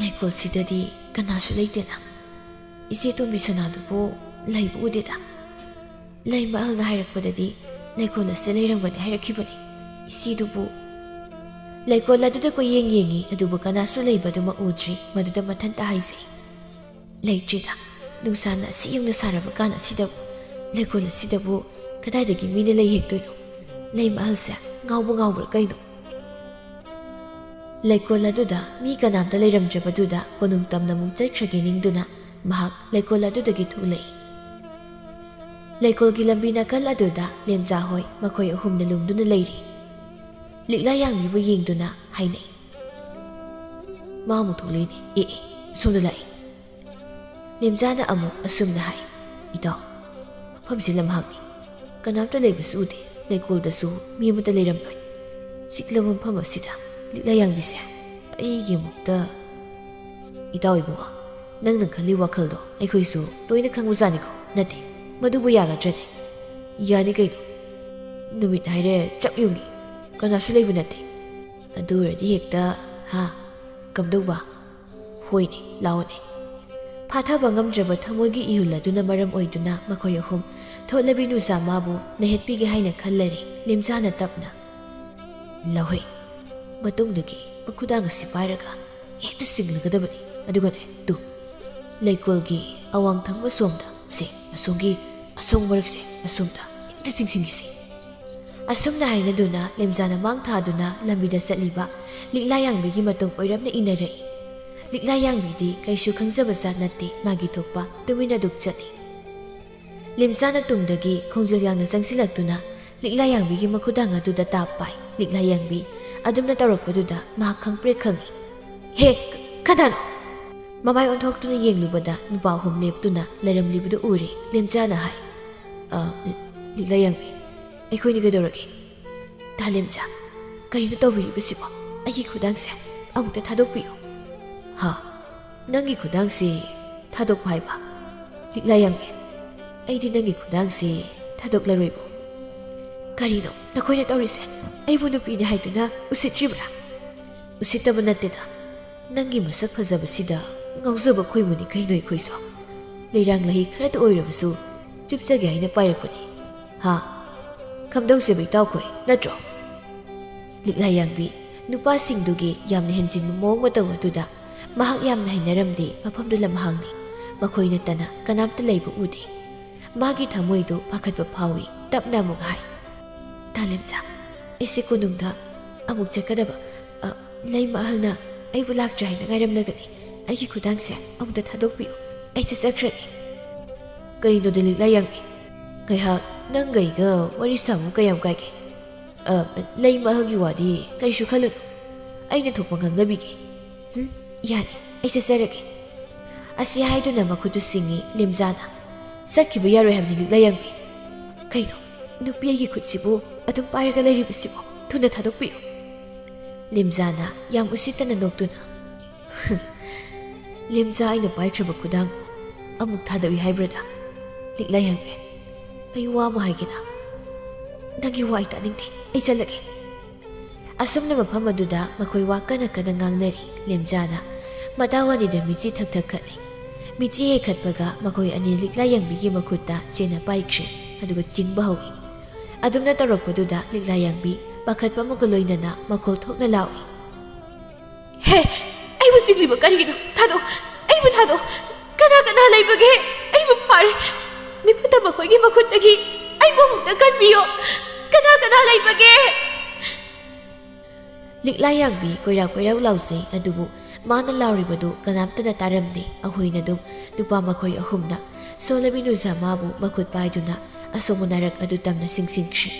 "ꯂꯩꯀꯣꯜꯁꯤꯗꯗꯤ ꯀꯅꯥꯁꯨ ꯂꯩꯇꯦꯅ꯫ ꯏꯆꯦ ꯇꯣꯝꯕꯤ ꯁꯅꯥꯗꯨꯕꯨ ꯂꯩꯕ ꯎꯗꯦꯗ꯫ ꯂꯩꯃ ꯑꯍꯜꯅ ꯍꯥꯏꯔꯛꯄꯗꯗꯤ ꯂꯩꯀꯣꯜ ꯑꯁꯤꯗ ꯂꯩꯔꯝꯒꯅꯤ ꯍꯥꯏꯔꯛꯈꯤꯕꯅꯤ꯫ ꯏꯆꯦꯗꯨꯕꯨ..." ꯂꯩꯀꯣꯜ ꯑꯗꯨꯗ ꯀꯣꯏꯌꯦꯡ ꯌꯦꯡꯉꯤ, ꯑꯗꯨꯕꯨ ꯀꯅꯥꯁꯨ ꯂꯩꯕꯗꯨꯃꯛ ꯎꯗ꯭ꯔꯤ꯫ ꯃꯗꯨꯗ ꯃꯊꯟꯇ ꯍꯥꯏꯖꯩ, "ꯂꯩꯇ꯭ꯔꯤꯗ꯫ ꯅꯨꯡꯁꯥꯅ ꯑꯁꯤ ꯌꯧꯅ ꯁꯥꯔꯕ ꯀꯥꯟ ꯑꯁꯤꯗꯕꯨ, ꯂꯩꯀꯣꯜ ꯑꯁꯤꯗꯕꯨ ꯀꯗꯥꯏꯗꯒꯤ ꯃꯤꯅ ꯂꯩ ꯍꯦꯛꯇꯣꯏꯅꯣ? ꯂꯩ ꯃꯍꯜꯁꯦ ꯉꯥꯎꯕ ꯉꯥꯎꯕ꯭ꯔꯥ ꯀꯩꯅꯣ?" ꯂꯩꯀꯣꯜ ꯑꯗꯨꯗ ꯃꯤ ꯀꯅꯥꯝꯇ ꯂꯩꯔꯝꯗ꯭ꯔꯕꯗꯨꯗ ꯀꯣꯅꯨꯡ ꯇꯝꯅ ꯑꯃꯨꯛ ꯆꯠꯈ꯭ꯔꯒꯦ ꯅꯤꯡꯗꯨꯅ ꯃꯍꯥꯛ ꯂꯩꯀꯣꯜ ꯑꯗꯨꯗꯒꯤ ꯊꯣꯛꯂꯛꯏ꯫ ꯂꯩꯀꯣꯜꯒꯤ ꯂꯝꯕꯤ ꯅꯥꯀꯜ ꯑꯗꯨꯗ ꯂꯦꯝꯖꯥ ꯍꯣꯏ ꯃꯈꯣꯏ ꯑꯍꯨꯝꯅ ꯂꯨꯝꯗꯨꯅ ꯂꯩꯔꯤ꯫ ꯂꯤꯛꯂꯥ ꯌꯥꯡꯕꯤꯕꯨ ꯌꯦꯡꯗꯨꯅ ꯍꯥꯏꯅꯩ, "ꯃꯥ ꯑꯃꯨꯛ ꯊꯣꯛꯂꯛꯏꯅꯦ꯫ ꯑꯦ, ꯑꯦ, ꯁꯣꯝꯗ ꯂꯥꯛꯑꯦ꯫" ꯂꯦꯝꯖꯥꯅ ꯑꯃꯨꯛ ꯑꯁꯨꯝꯅ ꯍꯥꯏ, "ꯏꯇꯥꯎ, ꯃꯐꯝꯁꯤ ꯂꯝꯍꯥꯡꯅꯤ꯫ ꯀꯅꯥꯝꯇ ꯂꯩꯕꯁꯨ ꯎꯗꯦ꯫ ꯂꯩꯀꯣꯜꯗꯁꯨ ꯃꯤ ꯑꯃꯠꯇ ꯂꯩꯔꯝꯂꯣꯏ꯫ ꯆꯤꯛꯂꯕ ꯃꯐꯝ ꯑꯁꯤꯗ ꯂꯤꯛꯂꯥ ꯌꯥꯡꯕꯤꯁꯦ ꯑꯩꯒꯤ ꯑꯃꯨꯛꯇ..." "ꯏꯇꯥꯎ ꯏꯕꯨꯡꯉꯣ, ꯅꯪꯅ ꯈꯜꯂꯤ ꯋꯥꯈꯜꯗꯣ ꯑꯩꯈꯣꯏꯁꯨ ꯂꯣꯏꯅ ꯈꯪꯕꯖꯥꯠꯅꯤꯀꯣ꯫ ꯅꯠꯇꯦ, ꯃꯗꯨꯕꯨ ꯌꯥꯒꯗ꯭ꯔꯅꯦ? ꯌꯥꯅꯤ ꯀꯩꯅꯣ꯫ ꯅꯨꯃꯤꯠ ꯍꯥꯏꯔꯦ ꯆꯞ ꯌꯨꯡꯉꯤ, ꯀꯅꯥꯁꯨ ꯂꯩꯕ ꯅꯠꯇꯦ꯫ ꯑꯗꯨ ꯑꯣꯏꯔꯗꯤ ꯍꯦꯛꯇ, ꯍꯥ, ꯀꯝꯗꯧꯕ?" "ꯍꯣꯏꯅꯦ, ꯂꯥꯛꯑꯣꯅꯦ꯫" ꯐꯥꯊꯕ ꯉꯝꯗ꯭ꯔꯕ ꯊꯃꯣꯏꯒꯤ ꯏꯍꯨꯜ ꯑꯗꯨꯅ ꯃꯔꯝ ꯑꯣꯏꯗꯨꯅ ꯃꯈꯣꯏ ꯑꯍꯨꯝ ꯊꯣꯠꯂꯕꯤ ꯅꯨꯡꯖꯥ ꯃꯥꯕꯨ ꯅꯩꯍꯠꯄꯤꯒꯦ ꯍꯥꯏꯅ ꯈꯜꯂꯔꯦ꯫ ꯂꯦꯝꯖꯥꯅ ꯇꯞꯅ, "ꯂꯧꯍꯩ, ꯃꯇꯨꯡꯗꯒꯤ ꯃꯈꯨꯗꯥꯡ ꯑꯁꯤ ꯄꯥꯏꯔꯒ ꯍꯦꯛꯇ ꯆꯤꯡꯂꯒꯗꯕꯅꯤ꯫ ꯑꯗꯨꯒꯅꯦ, ꯇꯨ, ꯂꯩꯀꯣꯜꯒꯤ ꯑꯋꯥꯡ ꯊꯪꯕ ꯁꯣꯝꯗ, ꯁꯦ, ꯑꯁꯣꯝꯒꯤ ꯑꯁꯣꯡ ꯃꯔꯛꯁꯦ, ꯑꯁꯣꯝꯗ ꯍꯦꯛꯇ ꯆꯤꯡꯁꯤꯟꯈꯤꯁꯤ꯫" ꯑꯁꯨꯝꯅ ꯍꯥꯏꯅꯗꯨꯅ ꯂꯦꯝꯖꯥꯅ ꯃꯥꯡ ꯊꯥꯗꯨꯅ ꯂꯝꯕꯤꯗ ꯆꯠꯂꯤꯕ ꯂꯤꯛꯂꯥ ꯌꯥꯡꯕꯤꯒꯤ ꯃꯇꯨꯡ ꯑꯣꯏꯔꯞꯅ ꯏꯟꯅꯔꯛꯏ꯫ ꯂꯤꯛꯂꯥ ꯌꯥꯡꯕꯤꯗꯤ ꯀꯔꯤꯁꯨ ꯈꯪꯖꯕ ꯖꯥꯠ ꯅꯠꯇꯦ, ꯃꯥꯒꯤ ꯊꯣꯛꯄ ꯇꯨꯃꯤꯟꯅ ꯑꯗꯨꯝ ꯆꯠꯂꯤ꯫ ꯂꯦꯝꯖꯥꯅ ꯇꯨꯡꯗꯒꯤ ꯈꯣꯡꯖꯦꯜ ꯌꯥꯡꯅ ꯆꯪꯁꯤꯜꯂꯛꯇꯨꯅ ꯂꯤꯛꯂꯥ ꯌꯥꯡꯕꯤꯒꯤ ꯃꯈꯨꯗꯥꯡ ꯑꯗꯨꯗ ꯇꯥꯞ ꯄꯥꯏ꯫ ꯂꯤꯛꯂꯥ ꯌꯥꯡꯕꯤ ꯑꯗꯨꯝꯅ ꯇꯧꯔꯛꯄꯗꯨꯗ ꯃꯍꯥꯛ ꯈꯪꯄ꯭ꯔꯦꯛ ꯈꯪꯏ꯫ "ꯍꯦ, ꯀꯅꯥꯅꯣ?" ꯃꯃꯥꯏ ꯑꯣꯟꯊꯣꯛꯇꯨꯅ ꯌꯦꯡꯂꯨꯕꯗ ꯅꯨꯄꯥ ꯑꯍꯨꯝ ꯂꯦꯞꯇꯨꯅ ꯂꯩꯔꯝꯂꯤꯕꯗꯨ ꯎꯔꯦ꯫ ꯂꯦꯝꯖꯥꯅ ꯍꯥꯏ, "ꯑ, ꯂꯤ-, ꯂꯤꯛꯂꯥ ꯌꯥꯡꯕꯤ, ꯑꯩꯈꯣꯏꯅꯤ ꯀꯩꯗꯧꯔꯒꯦ?" "ꯇꯥ ꯂꯦꯝꯖꯥ, ꯀꯔꯤꯅꯣ ꯇꯧꯕꯤꯔꯤꯕꯁꯤꯕꯣ? ꯑꯩꯒꯤ ꯈꯨꯗꯥꯡꯁꯦ ꯑꯃꯨꯛꯇ ꯊꯥꯗꯣꯛꯄꯤꯌꯨ꯫" "ꯍꯥ? ꯅꯪꯒꯤ ꯈꯨꯗꯥꯡꯁꯤ ꯊꯥꯗꯣꯛꯄ ꯍꯥꯏꯕ?" "ꯂꯤꯛꯂꯥ ꯌꯥꯡꯕꯤ, ꯑꯩꯗꯤ ꯅꯪꯒꯤ ꯈꯨꯗꯥꯡꯁꯤ ꯊꯥꯗꯣꯛꯂꯔꯣꯏꯕꯣ꯫" "ꯀꯔꯤꯅꯣ ꯅꯈꯣꯏꯅ ꯇꯧꯔꯤꯁꯦ? ꯑꯩꯕꯨ ꯅꯨꯄꯤꯅꯤ ꯍꯥꯏꯗꯨꯅ ꯎꯁꯤꯠꯇ꯭ꯔꯤꯕ꯭ꯔꯥ?" "ꯎꯁꯤꯠꯇꯕ ꯅꯠꯇꯦꯗ, ꯅꯪꯒꯤ ꯃꯁꯛ ꯐꯖꯕꯁꯤꯗ ꯉꯥꯎꯖꯕ ꯈꯣꯏꯃꯨꯅꯤ ꯀꯩꯅꯣ ꯑꯩꯈꯣꯏꯁꯨ꯫ ꯂꯩꯔꯥꯡ ꯂꯍꯩ ꯈꯔꯇ ꯑꯣꯏꯔꯕꯁꯨ ꯆꯨꯞꯆꯒꯦ ꯍꯥꯏꯅ ꯄꯥꯏꯔꯛꯄꯅꯤ꯫ ꯍꯥ? ꯈꯝꯗꯧꯁꯦ ꯕꯩꯇꯥꯎꯈꯣꯏ ꯅꯠꯇ꯭ꯔꯣ?" ꯂꯤꯛꯂꯥ ꯌꯥꯡꯕꯤ ꯅꯨꯄꯥꯁꯤꯡꯗꯨꯒꯤ ꯌꯥꯝꯅ ꯍꯦꯟꯖꯤꯟꯕ ꯃꯑꯣꯡ ꯃꯇꯧ ꯑꯗꯨꯗ ꯃꯍꯥꯛ ꯌꯥꯝꯅ ꯍꯩꯅꯔꯝꯗꯦ꯫ ꯃꯐꯝꯗꯨ ꯂꯝꯍꯥꯡꯅꯤ꯫ ꯃꯈꯣꯏ ꯅꯠꯇꯅ ꯀꯅꯥꯝꯇ ꯂꯩꯕ ꯎꯗꯦ꯫ ꯃꯥꯒꯤ ꯊꯃꯣꯏꯗꯨ ꯄꯥꯈꯠꯄ ꯐꯥꯎꯏ꯫ ꯇꯞꯅ ꯑꯃꯨꯛ ꯍꯥꯏ, "ꯇꯥꯂꯦꯝꯆꯥ, ꯑꯩꯁꯦ ꯀꯣꯅꯨꯡꯗ ꯑꯃꯨꯛ ꯆꯠꯀꯗꯕ꯫ ꯑ, ꯂꯩꯃ ꯑꯍꯜꯅ ꯑꯩꯕꯨ ꯂꯥꯛꯇ꯭ꯔꯦ ꯍꯥꯏꯅ ꯉꯥꯏꯔꯝꯂꯒꯅꯤ꯫ ꯑꯩꯒꯤ ꯈꯨꯗꯥꯡꯁꯦ ꯑꯃꯨꯛꯇ ꯊꯥꯗꯣꯛꯄꯤꯌꯨ꯫ ꯑꯩ ꯆꯠꯆꯈ꯭ꯔꯒꯦ꯫" "ꯀꯩꯅꯣꯗ ꯂꯤꯛꯂꯥ ꯌꯥꯡꯕꯤ? ꯉꯥꯏꯍꯥꯛ ꯅꯪꯒ ꯑꯩꯒ ꯋꯥꯔꯤ ꯁꯥꯕꯕꯨ ꯀꯌꯥꯝ ꯀꯥꯏꯒꯦ? ꯑ, ꯂꯩꯃ ꯑꯍꯜꯒꯤ ꯋꯥꯗꯤ ꯀꯔꯤꯁꯨ ꯈꯜꯂꯨꯅꯨ꯫ ꯑꯩꯅ ꯊꯣꯛꯄ ꯉꯥꯡꯅꯕꯤꯒꯦ꯫" "ꯍꯨꯝ, ꯌꯥꯅꯤ, ꯑꯩ ꯆꯠꯆꯔꯒꯦ꯫" ꯑꯁꯤ ꯍꯥꯏꯗꯨꯅ ꯃꯈꯨꯠꯇꯨ ꯁꯤꯡꯉꯤ ꯂꯦꯝꯖꯥꯅ꯫ "ꯆꯠꯈꯤꯕ ꯌꯥꯔꯣꯏ ꯍꯥꯏꯕꯅꯤ ꯂꯤꯛꯂꯥ ꯌꯥꯡꯕꯤ꯫" "ꯀꯩꯅꯣ, ꯅꯨꯄꯤ ꯑꯩꯒꯤ ꯈꯨꯠꯁꯤꯕꯨ ꯑꯗꯨꯝ ꯄꯥꯏꯔꯒ ꯂꯩꯔꯤꯕꯁꯤꯕꯨ? ꯊꯨꯅ ꯊꯥꯗꯣꯛꯄꯤꯌꯨ꯫" ꯂꯦꯝꯖꯥꯅ ꯌꯥꯝ ꯎꯁꯤꯠꯇꯅ ꯅꯣꯛꯇꯨꯅ, "ꯂꯦꯝꯖꯥ, ꯑꯩꯅ ꯄꯥꯏꯈ꯭ꯔꯕ ꯈꯨꯗꯥꯡ ꯑꯃꯨꯛ ꯊꯥꯗꯣꯛꯏ ꯍꯥꯏꯕ꯭ꯔꯗ? ꯂꯤꯛꯂꯥ ꯌꯥꯡꯕꯤ, ꯑꯩ ꯋꯥ ꯑꯃ ꯍꯥꯏꯒꯦꯅ꯫ ꯅꯪꯒꯤ ꯋꯥ ꯑꯩ ꯇꯥꯅꯤꯡꯗꯦ꯫ ꯑꯩ ꯆꯠꯂꯒꯦ꯫" ꯑꯁꯨꯝꯅ ꯃꯐꯝ ꯑꯗꯨꯗ ꯃꯈꯣꯏ ꯋꯥ ꯀꯟꯅ ꯀꯟꯅ ꯉꯥꯡꯅꯔꯤ꯫ ꯂꯦꯝꯖꯥꯅ ꯃꯇꯥꯎ ꯑꯅꯤꯗ ꯃꯤꯠꯆꯤ ꯊꯛ ꯊꯛ ꯈꯠꯂꯤ꯫ ꯃꯤꯠꯆꯤ ꯍꯦꯛ ꯈꯠꯄꯒ ꯃꯈꯣꯏ ꯑꯅꯤ ꯂꯤꯛꯂꯥ ꯌꯥꯡꯕꯤꯒꯤ ꯃꯈꯨꯠꯇ ꯆꯦꯟꯅ ꯄꯥꯏꯈ꯭ꯔꯦ꯫ ꯑꯗꯨꯒ ꯆꯤꯡꯕ ꯍꯧꯏ꯫ ꯑꯗꯨꯝꯅ ꯇꯧꯔꯛꯄꯗꯨꯗ ꯂꯤꯛꯂꯥ ꯌꯥꯡꯕꯤ ꯄꯥꯈꯠꯄ ꯑꯃꯒ ꯂꯣꯏꯅꯅ ꯃꯈꯣꯜ ꯊꯣꯛꯅ ꯂꯥꯎꯏ, "ꯍꯦ! ꯑꯩꯕꯨ ꯆꯤꯡꯂꯤꯕ ꯀꯔꯤꯒꯤꯅꯣ? ꯊꯥꯗꯣꯛ! ꯑꯩꯕꯨ ꯊꯥꯗꯣꯛ! ꯀꯅꯥ ꯀꯅꯥ ꯂꯩꯕꯒꯦ? ꯑꯩꯕꯨ ꯐꯥꯔꯦ! ꯃꯤꯐꯠꯇ ꯃꯈꯣꯏꯒꯤ ꯃꯈꯨꯠꯇꯒꯤ ꯑꯩꯕꯨ ꯑꯃꯨꯛꯇ ꯀꯟꯕꯤꯌꯣ! ꯀꯅꯥ ꯀꯅꯥ ꯂꯩꯕꯒꯦ?" ꯂꯤꯛꯂꯥ ꯌꯥꯡꯕꯤ ꯀꯣꯏꯔꯥꯎ ꯀꯣꯏꯔꯥꯎ ꯂꯥꯎꯖꯩ, ꯑꯗꯨꯕꯨ ꯃꯥꯅ ꯂꯥꯎꯔꯤꯕꯗꯨ ꯀꯅꯥꯝꯇꯅ ꯇꯥꯔꯝꯗꯦ꯫ ꯑꯍꯣꯏꯅ ꯑꯗꯨꯝ ꯅꯨꯄꯥ ꯃꯈꯣꯏ ꯑꯍꯨꯝꯅ ꯁꯣꯜꯂꯕꯤ ꯅꯨꯖꯥꯃꯥꯕꯨ ꯃꯈꯨꯠ ꯄꯥꯏꯗꯨꯅ ꯑꯁꯣꯝ ꯑꯅꯥꯔꯛ ꯑꯗꯨ ꯇꯝꯅ ꯆꯤꯡꯁꯤꯟꯈ꯭ꯔꯦ꯫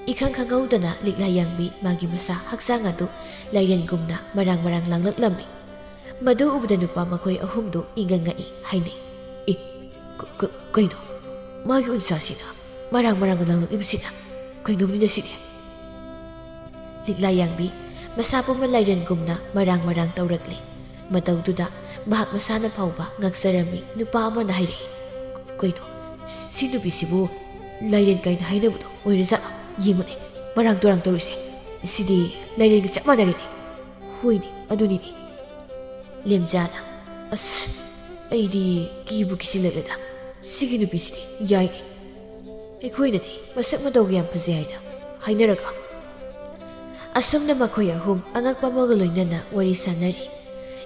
ꯏꯈꯪ ꯈꯪꯍꯧꯗꯅ ꯂꯤꯛꯂꯥ ꯌꯥꯡꯕꯤ ꯃꯥꯒꯤ ꯃꯁꯥ ꯍꯛꯆꯥꯡ ꯑꯗꯨ ꯂꯥꯏꯔꯦꯟꯒꯨꯝꯅ ꯃꯔꯥꯡ ꯃꯔꯥꯡ ꯂꯥꯡꯂꯛꯂꯝꯃꯤ꯫ ꯃꯗꯨ ꯎꯕꯗ ꯅꯨꯄꯥ ꯃꯈꯣꯏ ꯑꯍꯨꯝꯗꯨ ꯏꯪꯒ ꯉꯛꯏ ꯍꯥꯏꯅꯩ꯫ "ꯑꯦ, ꯀ-, ꯀ-, ꯀꯩꯅꯣ? ꯃꯥꯒꯤ ꯎꯟꯁꯥꯁꯤꯅ ꯃꯔꯥꯡ ꯃꯔꯥꯡ ꯂꯥꯡꯂꯛꯂꯤꯕꯁꯤꯅ ꯀꯩꯅꯣꯝꯅꯤꯅ ꯁꯤꯗꯤ?" ꯂꯤꯛꯂꯥ ꯌꯥꯡꯕꯤ ꯃꯁꯥ ꯄꯨꯝꯕ ꯂꯥꯏꯔꯦꯟꯒꯨꯝꯅ ꯃꯔꯥꯡ ꯃꯔꯥꯡ ꯇꯧꯔꯛꯂꯦ꯫ ꯃꯇꯧꯗꯨꯗ ꯃꯍꯥꯛ ꯃꯁꯥꯅ ꯐꯥꯎꯕ ꯉꯛꯆꯔꯝꯃꯤ꯫ ꯅꯨꯄꯥ ꯑꯃꯅ ꯍꯥꯏꯔꯛꯏ, "ꯀꯩꯅꯣ? ꯁꯤ ꯅꯨꯄꯤꯁꯤꯕꯨ ꯂꯥꯏꯔꯦꯟ ꯀꯥꯏꯅ ꯍꯥꯏꯅꯕꯗꯣ ꯑꯣꯏꯔꯖꯥꯠꯂꯣ? ꯌꯦꯡꯉꯨꯅꯦ, ꯃꯔꯥꯡ ꯇꯨꯔꯥꯡ ꯇꯧꯔꯤꯁꯦ꯫ ꯁꯤꯗꯤ ꯂꯥꯏꯔꯦꯟꯒ ꯆꯞ ꯃꯥꯟꯅꯔꯦꯅꯦ꯫" "ꯍꯣꯏꯅꯦ, ꯑꯗꯨꯅꯤꯅꯦ꯫" ꯂꯦꯝꯖꯥꯅ, "ꯑꯁ, ꯑꯩꯗꯤ ꯀꯤꯕꯨ ꯀꯤꯁꯤꯜꯂꯛꯂꯦꯗ꯫ ꯁꯤꯒꯤ ꯅꯨꯄꯤꯁꯤꯗꯤ ꯌꯥꯏꯅꯦ꯫ ꯑꯩꯈꯣꯏꯅꯗꯤ ꯃꯁꯛ ꯃꯇꯧꯒ ꯌꯥꯝ ꯐꯖꯩ ꯍꯥꯏꯅ ꯍꯥꯏꯅꯔꯒ?" ꯑꯁꯨꯝꯅ ꯃꯈꯣꯏ ꯑꯍꯨꯝ ꯑꯉꯛꯄ ꯑꯃꯒ ꯂꯣꯏꯅꯅ ꯋꯥꯔꯤ ꯁꯥꯟꯅꯔꯤ꯫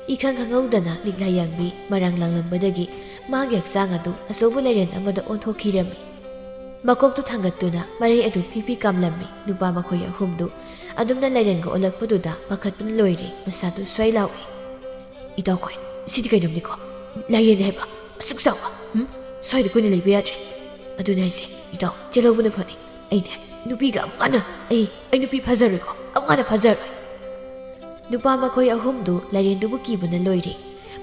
ꯏꯈꯪ ꯈꯪꯍꯧꯗꯅ ꯂꯤꯛꯂꯥ ꯌꯥꯡꯕꯤ ꯃꯔꯥꯡ ꯂꯥꯡꯂꯝꯕꯗꯒꯤ ꯃꯥꯒꯤ ꯍꯛꯆꯥꯡ ꯑꯗꯨ ꯑꯆꯧꯕ ꯂꯥꯏꯔꯦꯟ ꯑꯃꯗ ꯑꯣꯟꯊꯣꯛꯈꯤꯔꯝꯃꯤ꯫ ꯃꯀꯣꯛꯇꯨ ꯊꯥꯡꯒꯠꯇꯨꯅ ꯃꯔꯩ ꯑꯗꯨ ꯐꯤ ꯐꯤ ꯀꯥꯝꯂꯝꯃꯤ꯫ ꯅꯨꯄꯥ ꯃꯈꯣꯏ ꯑꯍꯨꯝꯗꯨ ꯑꯗꯨꯝꯅ ꯂꯥꯏꯔꯦꯟꯒ ꯑꯣꯜꯂꯛꯄꯗꯨꯗ ꯄꯥꯈꯠꯄꯅ ꯂꯣꯏꯔꯦ꯫ ꯃꯁꯥꯗꯨ ꯁ꯭ꯋꯥꯏ ꯂꯥꯎꯏ꯫ "ꯏꯇꯥꯎꯈꯣꯏ, ꯁꯤꯗꯤ ꯀꯩꯅꯣꯝꯅꯤꯀꯣ? ꯂꯥꯏꯔꯦꯟꯅꯦ ꯍꯥꯏꯕ, ꯑꯁꯨꯛ ꯆꯥꯎꯕ꯫ ꯎꯝ? ꯁ꯭ꯋꯥꯏꯗ ꯀꯨꯏꯅ ꯂꯩꯕ ꯌꯥꯗ꯭ꯔꯦ꯫ ꯑꯗꯨꯅꯦ ꯍꯥꯏꯁꯦ, ꯏꯇꯥꯎ, ꯆꯦꯜꯍꯧꯕꯅ ꯐꯅꯤ꯫ ꯑꯩꯅꯦ, ꯅꯨꯄꯤꯒ ꯑꯃꯨꯛ ꯍꯟꯅ ꯑꯩ, ꯑꯩ ꯅꯨꯄꯤ ꯐꯥꯖꯔꯣꯏꯀꯣ, ꯑꯃꯨꯛ ꯍꯟꯅ ꯐꯥꯖꯔꯣꯏ꯫" ꯅꯨꯄꯥ ꯃꯈꯣꯏ ꯑꯍꯨꯝꯗꯨ ꯂꯥꯏꯔꯦꯟꯗꯨꯕꯨ ꯀꯤꯕꯅ ꯂꯣꯏꯔꯦ꯫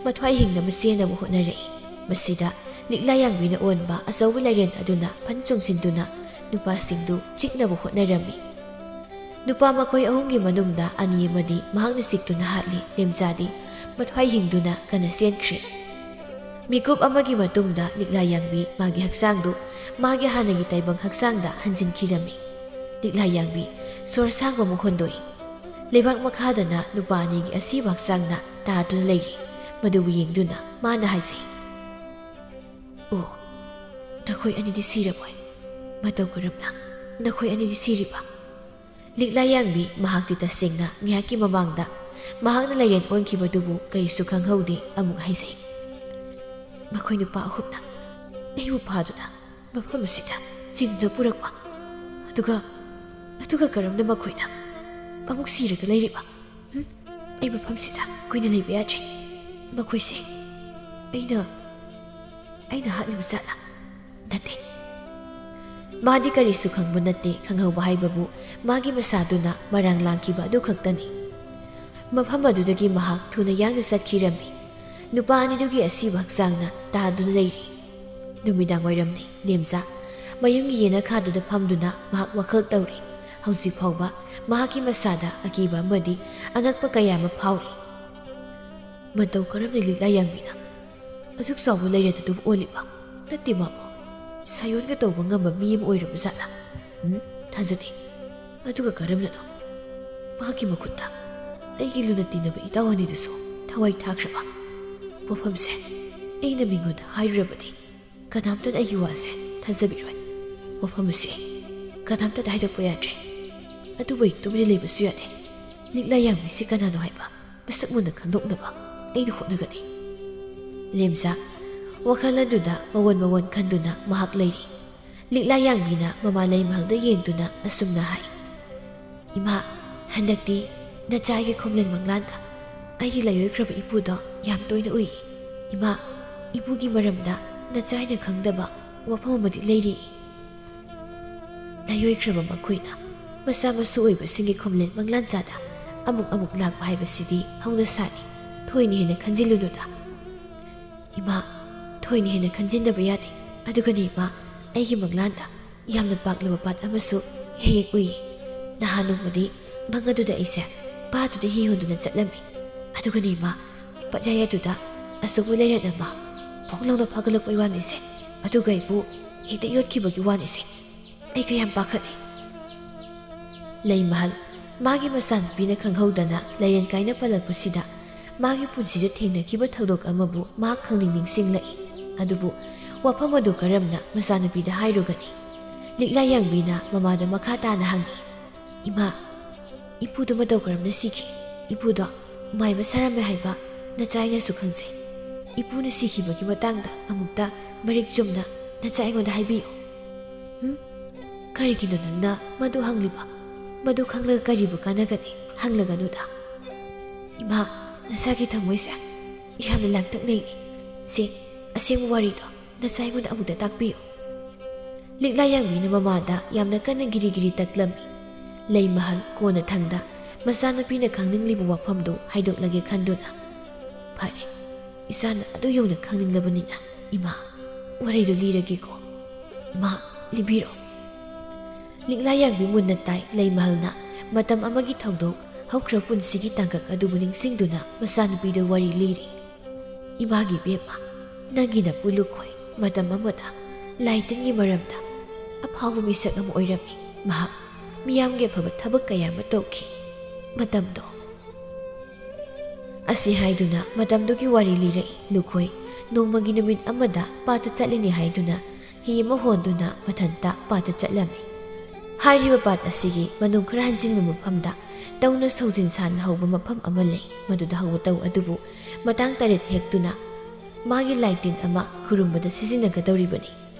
ꯃꯊ꯭ꯋꯥꯏ ꯍꯤꯡꯅꯕ ꯆꯦꯟꯅꯕ ꯍꯣꯠꯅꯔꯛꯏ꯫ ꯃꯁꯤꯗ ꯂꯤꯛꯂꯥ ꯌꯥꯡꯕꯤꯅ ꯑꯣꯟꯕ ꯑꯆꯧꯕ ꯂꯥꯏꯔꯦꯟ ꯑꯗꯨꯅ ꯐꯟ ꯆꯣꯡꯁꯤꯟꯗꯨꯅ ꯅꯨꯄꯥꯁꯤꯡꯗꯨ ꯆꯤꯛꯅꯕ ꯍꯣꯠꯅꯔꯝꯃꯤ꯫ ꯅꯨꯄꯥ ꯃꯈꯣꯏ ꯑꯍꯨꯝꯒꯤ ꯃꯅꯨꯡꯗ ꯑꯅꯤ ꯑꯃꯗꯤ ꯃꯍꯥꯛꯅ ꯆꯤꯛꯇꯨꯅ ꯍꯥꯠꯂꯤ꯫ ꯂꯦꯝꯖꯥꯗꯤ ꯃꯊ꯭ꯋꯥꯏ ꯍꯤꯡꯗꯨꯅ ꯀꯟꯅ ꯆꯦꯟꯈ꯭ꯔꯦ꯫ ꯃꯤꯀꯨꯞ ꯑꯃꯒꯤ ꯃꯇꯨꯡꯗ ꯂꯤꯛꯂꯥ ꯌꯥꯡꯕꯤ ꯃꯥꯒꯤ ꯍꯛꯆꯥꯡꯗꯨ ꯃꯥꯒꯤ ꯍꯥꯟꯅꯒꯤ ꯇꯥꯏꯕꯪ ꯍꯛꯆꯥꯡꯗ ꯍꯟꯖꯤꯟꯈꯤꯔꯝꯃꯤ꯫ ꯂꯤꯛꯂꯥ ꯌꯥꯡꯕꯤ ꯁꯣꯔ ꯁꯥꯡꯕ ꯑꯃꯨꯛ ꯍꯣꯟꯗꯣꯛꯏ꯫ ꯂꯩꯕꯥꯛ ꯃꯈꯥꯗꯅ ꯅꯨꯄꯥ ꯑꯅꯤꯒꯤ ꯑꯁꯤꯕ ꯍꯛꯆꯥꯡꯅ ꯇꯥꯗꯨꯅ ꯂꯩꯔꯤ꯫ ꯃꯗꯨꯕꯨ ꯌꯦꯡꯗꯨꯅ ꯃꯥꯅ ꯍꯥꯏꯖꯩ, "ꯑꯣ, ꯅꯈꯣꯏ ꯑꯅꯤꯗꯤ ꯁꯤꯔꯕꯣꯏ? ꯃꯇꯧ ꯀꯔꯝꯅ ꯅꯈꯣꯏ ꯑꯅꯤꯗꯤ ꯁꯤꯔꯤꯕ?" ꯂꯤꯛꯂꯥ ꯌꯥꯡꯕꯤ ꯃꯍꯥꯛꯇꯤ ꯇꯁꯦꯡꯅ ꯉꯥꯏꯍꯥꯛꯀꯤ ꯃꯃꯥꯡꯗ ꯃꯍꯥꯛꯅ ꯂꯥꯏꯔꯦꯟ ꯑꯣꯟꯈꯤꯕꯗꯨꯕꯨ ꯀꯔꯤꯁꯨ ꯈꯪꯍꯧꯗꯦ꯫ ꯑꯃꯨꯛ ꯍꯥꯏꯖꯩ, "ꯃꯈꯣꯏ ꯅꯨꯄꯥ ꯑꯍꯨꯝꯅ ꯑꯩꯕꯨ ꯐꯥꯗꯨꯅ ꯃꯐꯝ ꯑꯁꯤꯗ ꯆꯤꯡꯗ ꯄꯨꯔꯛꯄ꯫ ꯑꯗꯨꯒ, ꯑꯗꯨꯒ ꯀꯔꯝꯅ ꯃꯈꯣꯏꯅ ꯑꯃꯨꯛ ꯁꯤꯔꯒ ꯂꯩꯔꯤꯕ? ꯍꯨꯝ? ꯑꯩ ꯃꯐꯝꯁꯤꯗ ꯀꯨꯏꯅ ꯂꯩꯕ ꯌꯥꯗ꯭ꯔꯦ꯫ ꯃꯈꯣꯏꯁꯦ ꯑꯩꯅ, ꯑꯩꯅ ꯍꯥꯠꯂꯤꯕ ꯖꯥꯠꯂꯥ? ꯅꯠꯇꯦ꯫" ꯃꯥꯗꯤ ꯀꯔꯤꯁꯨ ꯈꯪꯕ ꯅꯠꯇꯦ꯫ ꯈꯪꯍꯧꯕ ꯍꯥꯏꯕꯕꯨ ꯃꯥꯒꯤ ꯃꯁꯥꯗꯨꯅ ꯃꯔꯥꯡ ꯂꯥꯡꯈꯤꯕ ꯑꯗꯨ ꯈꯛꯇꯅꯤ꯫ ꯃꯐꯝ ꯑꯗꯨꯗꯒꯤ ꯃꯍꯥꯛ ꯊꯨꯅ ꯌꯥꯡꯅ ꯆꯠꯈꯤꯔꯝꯃꯤ꯫ ꯅꯨꯄꯥ ꯑꯅꯤꯗꯨꯒꯤ ꯑꯁꯤꯕ ꯍꯛꯆꯥꯡꯅ ꯇꯥꯗꯨꯅ ꯂꯩꯔꯤ꯫ ꯅꯨꯃꯤꯗꯥꯡ ꯋꯥꯏꯔꯝꯅꯤ꯫ ꯂꯦꯝꯖꯥ ꯃꯌꯨꯝꯒꯤ ꯌꯦꯅꯈꯥꯗꯨꯗ ꯐꯝꯗꯨꯅ ꯃꯍꯥꯛ ꯋꯥꯈꯜ ꯇꯧꯔꯤ꯫ ꯍꯧꯖꯤꯛ ꯐꯥꯎꯕ ꯃꯍꯥꯛꯀꯤ ꯃꯁꯥꯗ ꯑꯀꯤꯕ ꯑꯃꯗꯤ ꯑꯉꯛꯄ ꯀꯌꯥ ꯑꯃ ꯐꯥꯎꯔꯤ꯫ ꯃꯇꯧ ꯀꯔꯝꯅ ꯂꯤꯛꯂꯥ ꯌꯥꯡꯕꯤꯅ ꯑꯁꯨꯛ ꯆꯥꯎꯕ ꯂꯩꯔꯦꯟ ꯑꯗꯨꯕꯨ ꯑꯣꯜꯂꯤꯕ? ꯅꯠꯇꯦ ꯃꯥꯕꯨ, ꯁꯥꯌꯣꯟꯒ ꯇꯧꯕ ꯉꯝꯕ ꯃꯤ ꯑꯃ ꯑꯣꯏꯔꯕ ꯖꯥꯠꯂꯥ? ꯎꯝ, ꯊꯥꯖꯗꯦ꯫ ꯑꯗꯨꯒ ꯀꯔꯝꯅꯅꯣ ꯃꯍꯥꯛꯀꯤ ꯃꯈꯨꯠꯇ ꯑꯩꯒꯤ ꯂꯨꯅ ꯇꯤꯟꯅꯕ ꯏꯇꯥꯎ ꯑꯅꯤꯗꯨꯁꯨ ꯊꯋꯥꯏ ꯊꯥꯈ꯭ꯔꯕ? ꯋꯥꯐꯝꯁꯦ ꯑꯩꯅ ꯃꯤꯉꯣꯟꯗ ꯍꯥꯏꯔꯨꯔꯕꯗꯤ ꯀꯅꯥꯝꯇꯅ ꯑꯩꯒꯤ ꯋꯥꯁꯦ ꯊꯥꯖꯕꯤꯔꯣꯏ꯫ ꯋꯥꯐꯝ ꯑꯁꯤ ꯀꯅꯥꯝꯇꯗ ꯍꯥꯏꯗꯣꯛꯄ ꯌꯥꯗ꯭ꯔꯦ꯫ ꯑꯗꯨꯕꯨ ꯑꯩ ꯇꯨꯃꯤꯟꯅ ꯂꯩꯕꯁꯨ ꯌꯥꯗꯦ꯫ ꯂꯤꯛꯂꯥ ꯌꯥꯡꯕꯤꯁꯤ ꯀꯅꯥꯅꯣ ꯍꯥꯏꯕ ꯃꯁꯛ ꯃꯨꯟꯅ ꯈꯪꯗꯣꯛꯅꯕ ꯑꯩꯅ ꯍꯣꯠꯅꯒꯅꯤ꯫ ꯂꯦꯝꯖꯥ ꯋꯥꯈꯜ ꯑꯗꯨꯗ ꯃꯑꯣꯟ ꯃꯑꯣꯟ ꯈꯟꯗꯨꯅ ꯃꯍꯥꯛ ꯂꯩꯔꯤ꯫ ꯂꯤꯛꯂꯥ ꯌꯥꯡꯕꯤꯅ ꯃꯃꯥ ꯂꯩꯃꯍꯜꯗ ꯌꯦꯡꯗꯨꯅ ꯑꯁꯨꯝꯅ ꯍꯥꯏ, "ꯏꯃꯥ, ꯍꯟꯗꯛꯇꯤ ꯅꯆꯥꯒꯤ ꯈꯣꯝꯂꯦꯟ ꯃꯪꯂꯥꯟꯗ ꯑꯩꯒꯤ ꯂꯩꯑꯣꯏꯈ꯭ꯔꯕ ꯏꯄꯨꯗꯣ ꯌꯥꯝ ꯇꯣꯏꯅ ꯎꯏ꯫ ꯏꯃꯥ, ꯏꯄꯨꯒꯤ ꯃꯔꯝꯗ ꯅꯆꯥ ꯑꯩꯅ ꯈꯪꯗꯕ ꯋꯥꯐꯝ ꯑꯃꯗꯤ ꯂꯩꯔꯤ꯫" ꯂꯩꯑꯣꯏꯈ꯭ꯔꯕ ꯃꯈꯣꯏꯅ ꯃꯆꯥ ꯃꯁꯨ ꯑꯣꯏꯕꯁꯤꯡꯒꯤ ꯈꯣꯝꯂꯦꯟ ꯃꯪꯂꯥꯟꯆꯥꯗ ꯑꯃꯨꯛ ꯑꯃꯨꯛ ꯂꯥꯛꯄ ꯍꯥꯏꯕꯁꯤꯗꯤ ꯍꯧꯅ ꯁꯥꯅꯤ꯫ ꯊꯣꯏꯅ ꯍꯦꯟꯅ ꯈꯟꯖꯤꯜꯂꯨꯅꯨꯗ꯫ ꯏꯃꯥ, ꯊꯣꯏꯅ ꯍꯦꯟꯅ ꯈꯟꯖꯤꯟꯗꯕ ꯌꯥꯗꯦ꯫ ꯑꯗꯨꯒꯅꯦ ꯏꯃꯥ, ꯑꯩꯒꯤ ꯃꯪꯂꯥꯟꯗ ꯌꯥꯝꯅ ꯄꯥꯛꯂꯕ ꯄꯥꯠ ꯑꯃꯁꯨ ꯍꯦꯛ ꯍꯦꯛ ꯎꯏ꯫ ꯅꯍꯥꯟ ꯅꯣꯡꯃꯗꯤ ꯃꯪ ꯑꯗꯨꯗ ꯑꯩꯁꯦ ꯄꯥꯠꯇꯨꯗ ꯍꯤ ꯍꯣꯟꯗꯨꯅ ꯆꯠꯂꯝꯃꯤ꯫ ꯑꯗꯨꯒꯅꯦ ꯏꯃꯥ, ꯄꯥꯠꯌꯥꯏ ꯑꯗꯨꯗ ꯑꯆꯧꯕ ꯂꯩꯔꯦꯟ ꯑꯃ ꯐꯣꯡ ꯂꯥꯎꯅ ꯐꯥꯒꯠꯂꯛꯄꯒꯤ ꯋꯥꯅꯤꯁꯦ꯫ ꯑꯗꯨꯒ ꯑꯩꯕꯨ ꯍꯦꯛꯇ ꯌꯣꯠꯈꯤꯕꯒꯤ ꯋꯥꯅꯤꯁꯦ꯫ ꯑꯩ ꯀꯌꯥꯝ ꯄꯥꯈꯠꯂꯤ꯫ ꯂꯩꯃꯍꯜ, ꯃꯥꯒꯤ ꯃꯆꯥꯅꯨꯄꯤꯅ ꯈꯪꯍꯧꯗꯅ ꯂꯩꯔꯦꯟ ꯀꯥꯏꯅ ꯄꯜꯂꯛꯄꯁꯤꯗ ꯃꯥꯒꯤ ꯄꯨꯟꯁꯤꯗ ꯊꯦꯡꯅꯈꯤꯕ ꯊꯧꯗꯣꯛ ꯑꯃꯕꯨ ꯃꯥ ꯈꯪꯅꯤꯡ ꯅꯤꯡꯁꯤꯡꯂꯛꯏ꯫ ꯑꯗꯨꯕꯨ ꯋꯥꯐꯝ ꯑꯗꯨ ꯀꯔꯝꯅ ꯃꯆꯥꯅꯨꯄꯤꯗ ꯍꯥꯏꯔꯨꯒꯅꯤ? ꯂꯤꯛꯂꯥ ꯌꯥꯡꯕꯤꯅ ꯃꯃꯥꯗ ꯃꯈꯥ ꯇꯥꯅ ꯍꯪꯉꯤ, "ꯏꯃꯥ, ꯏꯄꯨꯗꯣ ꯃꯇꯧ ꯀꯔꯝꯅ ꯁꯤꯈꯤ? ꯏꯄꯨꯗꯣ ꯃꯥꯏꯕ ꯁꯥꯔꯝꯃꯦ ꯍꯥꯏꯕ ꯅꯆꯥ ꯑꯩꯅꯁꯨ ꯈꯪꯖꯩ꯫ ꯏꯄꯨꯅ ꯁꯤꯈꯤꯕꯒꯤ ꯃꯇꯥꯡꯗ ꯑꯃꯨꯛꯇ ꯃꯔꯤꯛ ꯆꯨꯝꯅ ꯅꯆꯥ ꯑꯩꯉꯣꯟꯗ ꯍꯥꯏꯕꯤꯌꯨ꯫" "ꯍꯨꯝ? ꯀꯔꯤꯒꯤꯅꯣ ꯅꯪꯅ ꯃꯗꯨ ꯍꯪꯂꯤꯕ? ꯃꯗꯨ ꯈꯪꯂꯒ ꯀꯔꯤꯕꯨ ꯀꯥꯟꯅꯒꯅꯤ? ꯍꯪꯂꯒꯅꯨꯗ꯫" "ꯏꯃꯥ, ꯅꯁꯥꯒꯤ ꯊꯃꯣꯏꯁꯦ ꯌꯥꯝꯅ ꯂꯥꯡꯇꯛꯅꯩꯅꯦ꯫ ꯁꯦ, ꯑꯁꯦꯡꯕ ꯋꯥꯔꯤꯗꯣ ꯅꯆꯥ ꯑꯩꯉꯣꯟꯗ ꯑꯃꯨꯛꯇ ꯇꯥꯛꯄꯤꯌꯨ꯫" ꯂꯤꯛꯂꯥ ꯌꯥꯡꯕꯤꯅ ꯃꯃꯥꯗ ꯌꯥꯝꯅ ꯀꯟꯅ ꯒꯤꯔꯤ ꯒꯤꯔꯤ ꯇꯛꯂꯝꯃꯤ꯫ ꯂꯩꯃꯍꯜ ꯀꯣꯟꯅꯊꯪꯗ ꯃꯆꯥꯅꯨꯄꯤꯅ ꯈꯪꯅꯤꯡꯂꯤꯕ ꯋꯥꯐꯝꯗꯨ ꯍꯥꯏꯗꯣꯛꯂꯒꯦ ꯈꯟꯗꯨꯅ, "ꯐꯔꯦ, ꯏꯆꯥꯅ ꯑꯗꯨ ꯌꯧꯅ ꯈꯪꯅꯤꯡꯂꯕꯅꯤꯅ, ꯏꯃꯥ, ꯋꯥꯔꯤꯗꯨ ꯂꯤꯔꯒꯦꯀꯣ꯫ ꯏꯃꯥ, ꯂꯤꯕꯤꯔꯣ꯫" ꯂꯤꯛꯂꯥ ꯌꯥꯡꯕꯤ ꯃꯨꯟꯅ ꯇꯥꯏ꯫ ꯂꯩꯃꯍꯜꯅ ꯃꯇꯝ ꯑꯃꯒꯤ ꯊꯧꯗꯣꯛ, ꯍꯧꯈ꯭ꯔ ꯄꯨꯟꯁꯤꯒꯤ ꯇꯥꯡꯀꯛ ꯑꯗꯨꯕꯨ ꯅꯤꯡꯁꯤꯡꯗꯨꯅ ꯃꯆꯥꯅꯨꯄꯤꯗ ꯋꯥꯔꯤ ꯂꯤꯔꯤ꯫ "ꯏꯃꯥꯒꯤ ꯏꯕꯦꯝꯃ, ꯅꯪꯒꯤ ꯅꯄꯨ ꯂꯨꯈꯣꯏ ꯃꯇꯝ ꯑꯃꯗ ꯂꯥꯏ ꯇꯤꯟꯒꯤ ꯃꯔꯝꯗ ꯑꯐꯥꯎꯕ ꯃꯤꯁꯛ ꯑꯃ ꯑꯣꯏꯔꯝꯃꯤ꯫ ꯃꯍꯥꯛ ꯃꯤꯌꯥꯝꯒꯤ ꯑꯐꯕ ꯊꯕꯛ ꯀꯌꯥ ꯑꯃ ꯇꯧꯈꯤ꯫ ꯃꯇꯝꯗꯣ꯫" ꯑꯁꯤ ꯍꯥꯏꯗꯨꯅ ꯃꯇꯝꯗꯨꯒꯤ ꯋꯥꯔꯤ ꯂꯤꯔꯛꯏ꯫ ꯂꯨꯈꯣꯏ ꯅꯣꯡꯃꯒꯤ ꯅꯨꯃꯤꯠ ꯑꯃꯗ ꯄꯥꯠꯇ ꯆꯠꯂꯤꯅꯤ ꯍꯥꯏꯗꯨꯅ ꯍꯤ ꯑꯃ ꯍꯣꯟꯗꯨꯅ ꯃꯊꯟꯇ ꯄꯥꯠꯇ ꯆꯠꯂꯝꯃꯤ꯫ ꯍꯥꯏꯔꯤꯕ ꯄꯥꯠ ꯑꯁꯤꯒꯤ ꯃꯅꯨꯡ ꯈꯔ ꯍꯟꯖꯤꯟꯕ ꯃꯐꯝꯗ ꯇꯧꯅ ꯁꯧꯖꯤꯟ ꯁꯥꯟꯅ ꯍꯧꯕ ꯃꯐꯝ ꯑꯃ ꯂꯩ꯫ ꯃꯗꯨꯗ ꯍꯧꯕ ꯇꯧ ꯑꯗꯨꯕꯨ ꯃꯇꯥꯡ ꯇꯔꯦꯠ ꯍꯦꯛꯇꯨꯅ ꯃꯥꯒꯤ ꯂꯥꯏꯇꯤꯟ ꯑꯃ ꯈꯨꯔꯨꯝꯕꯗ ꯁꯤꯖꯤꯟꯅꯒꯗꯧꯔꯤꯕꯅꯤ꯫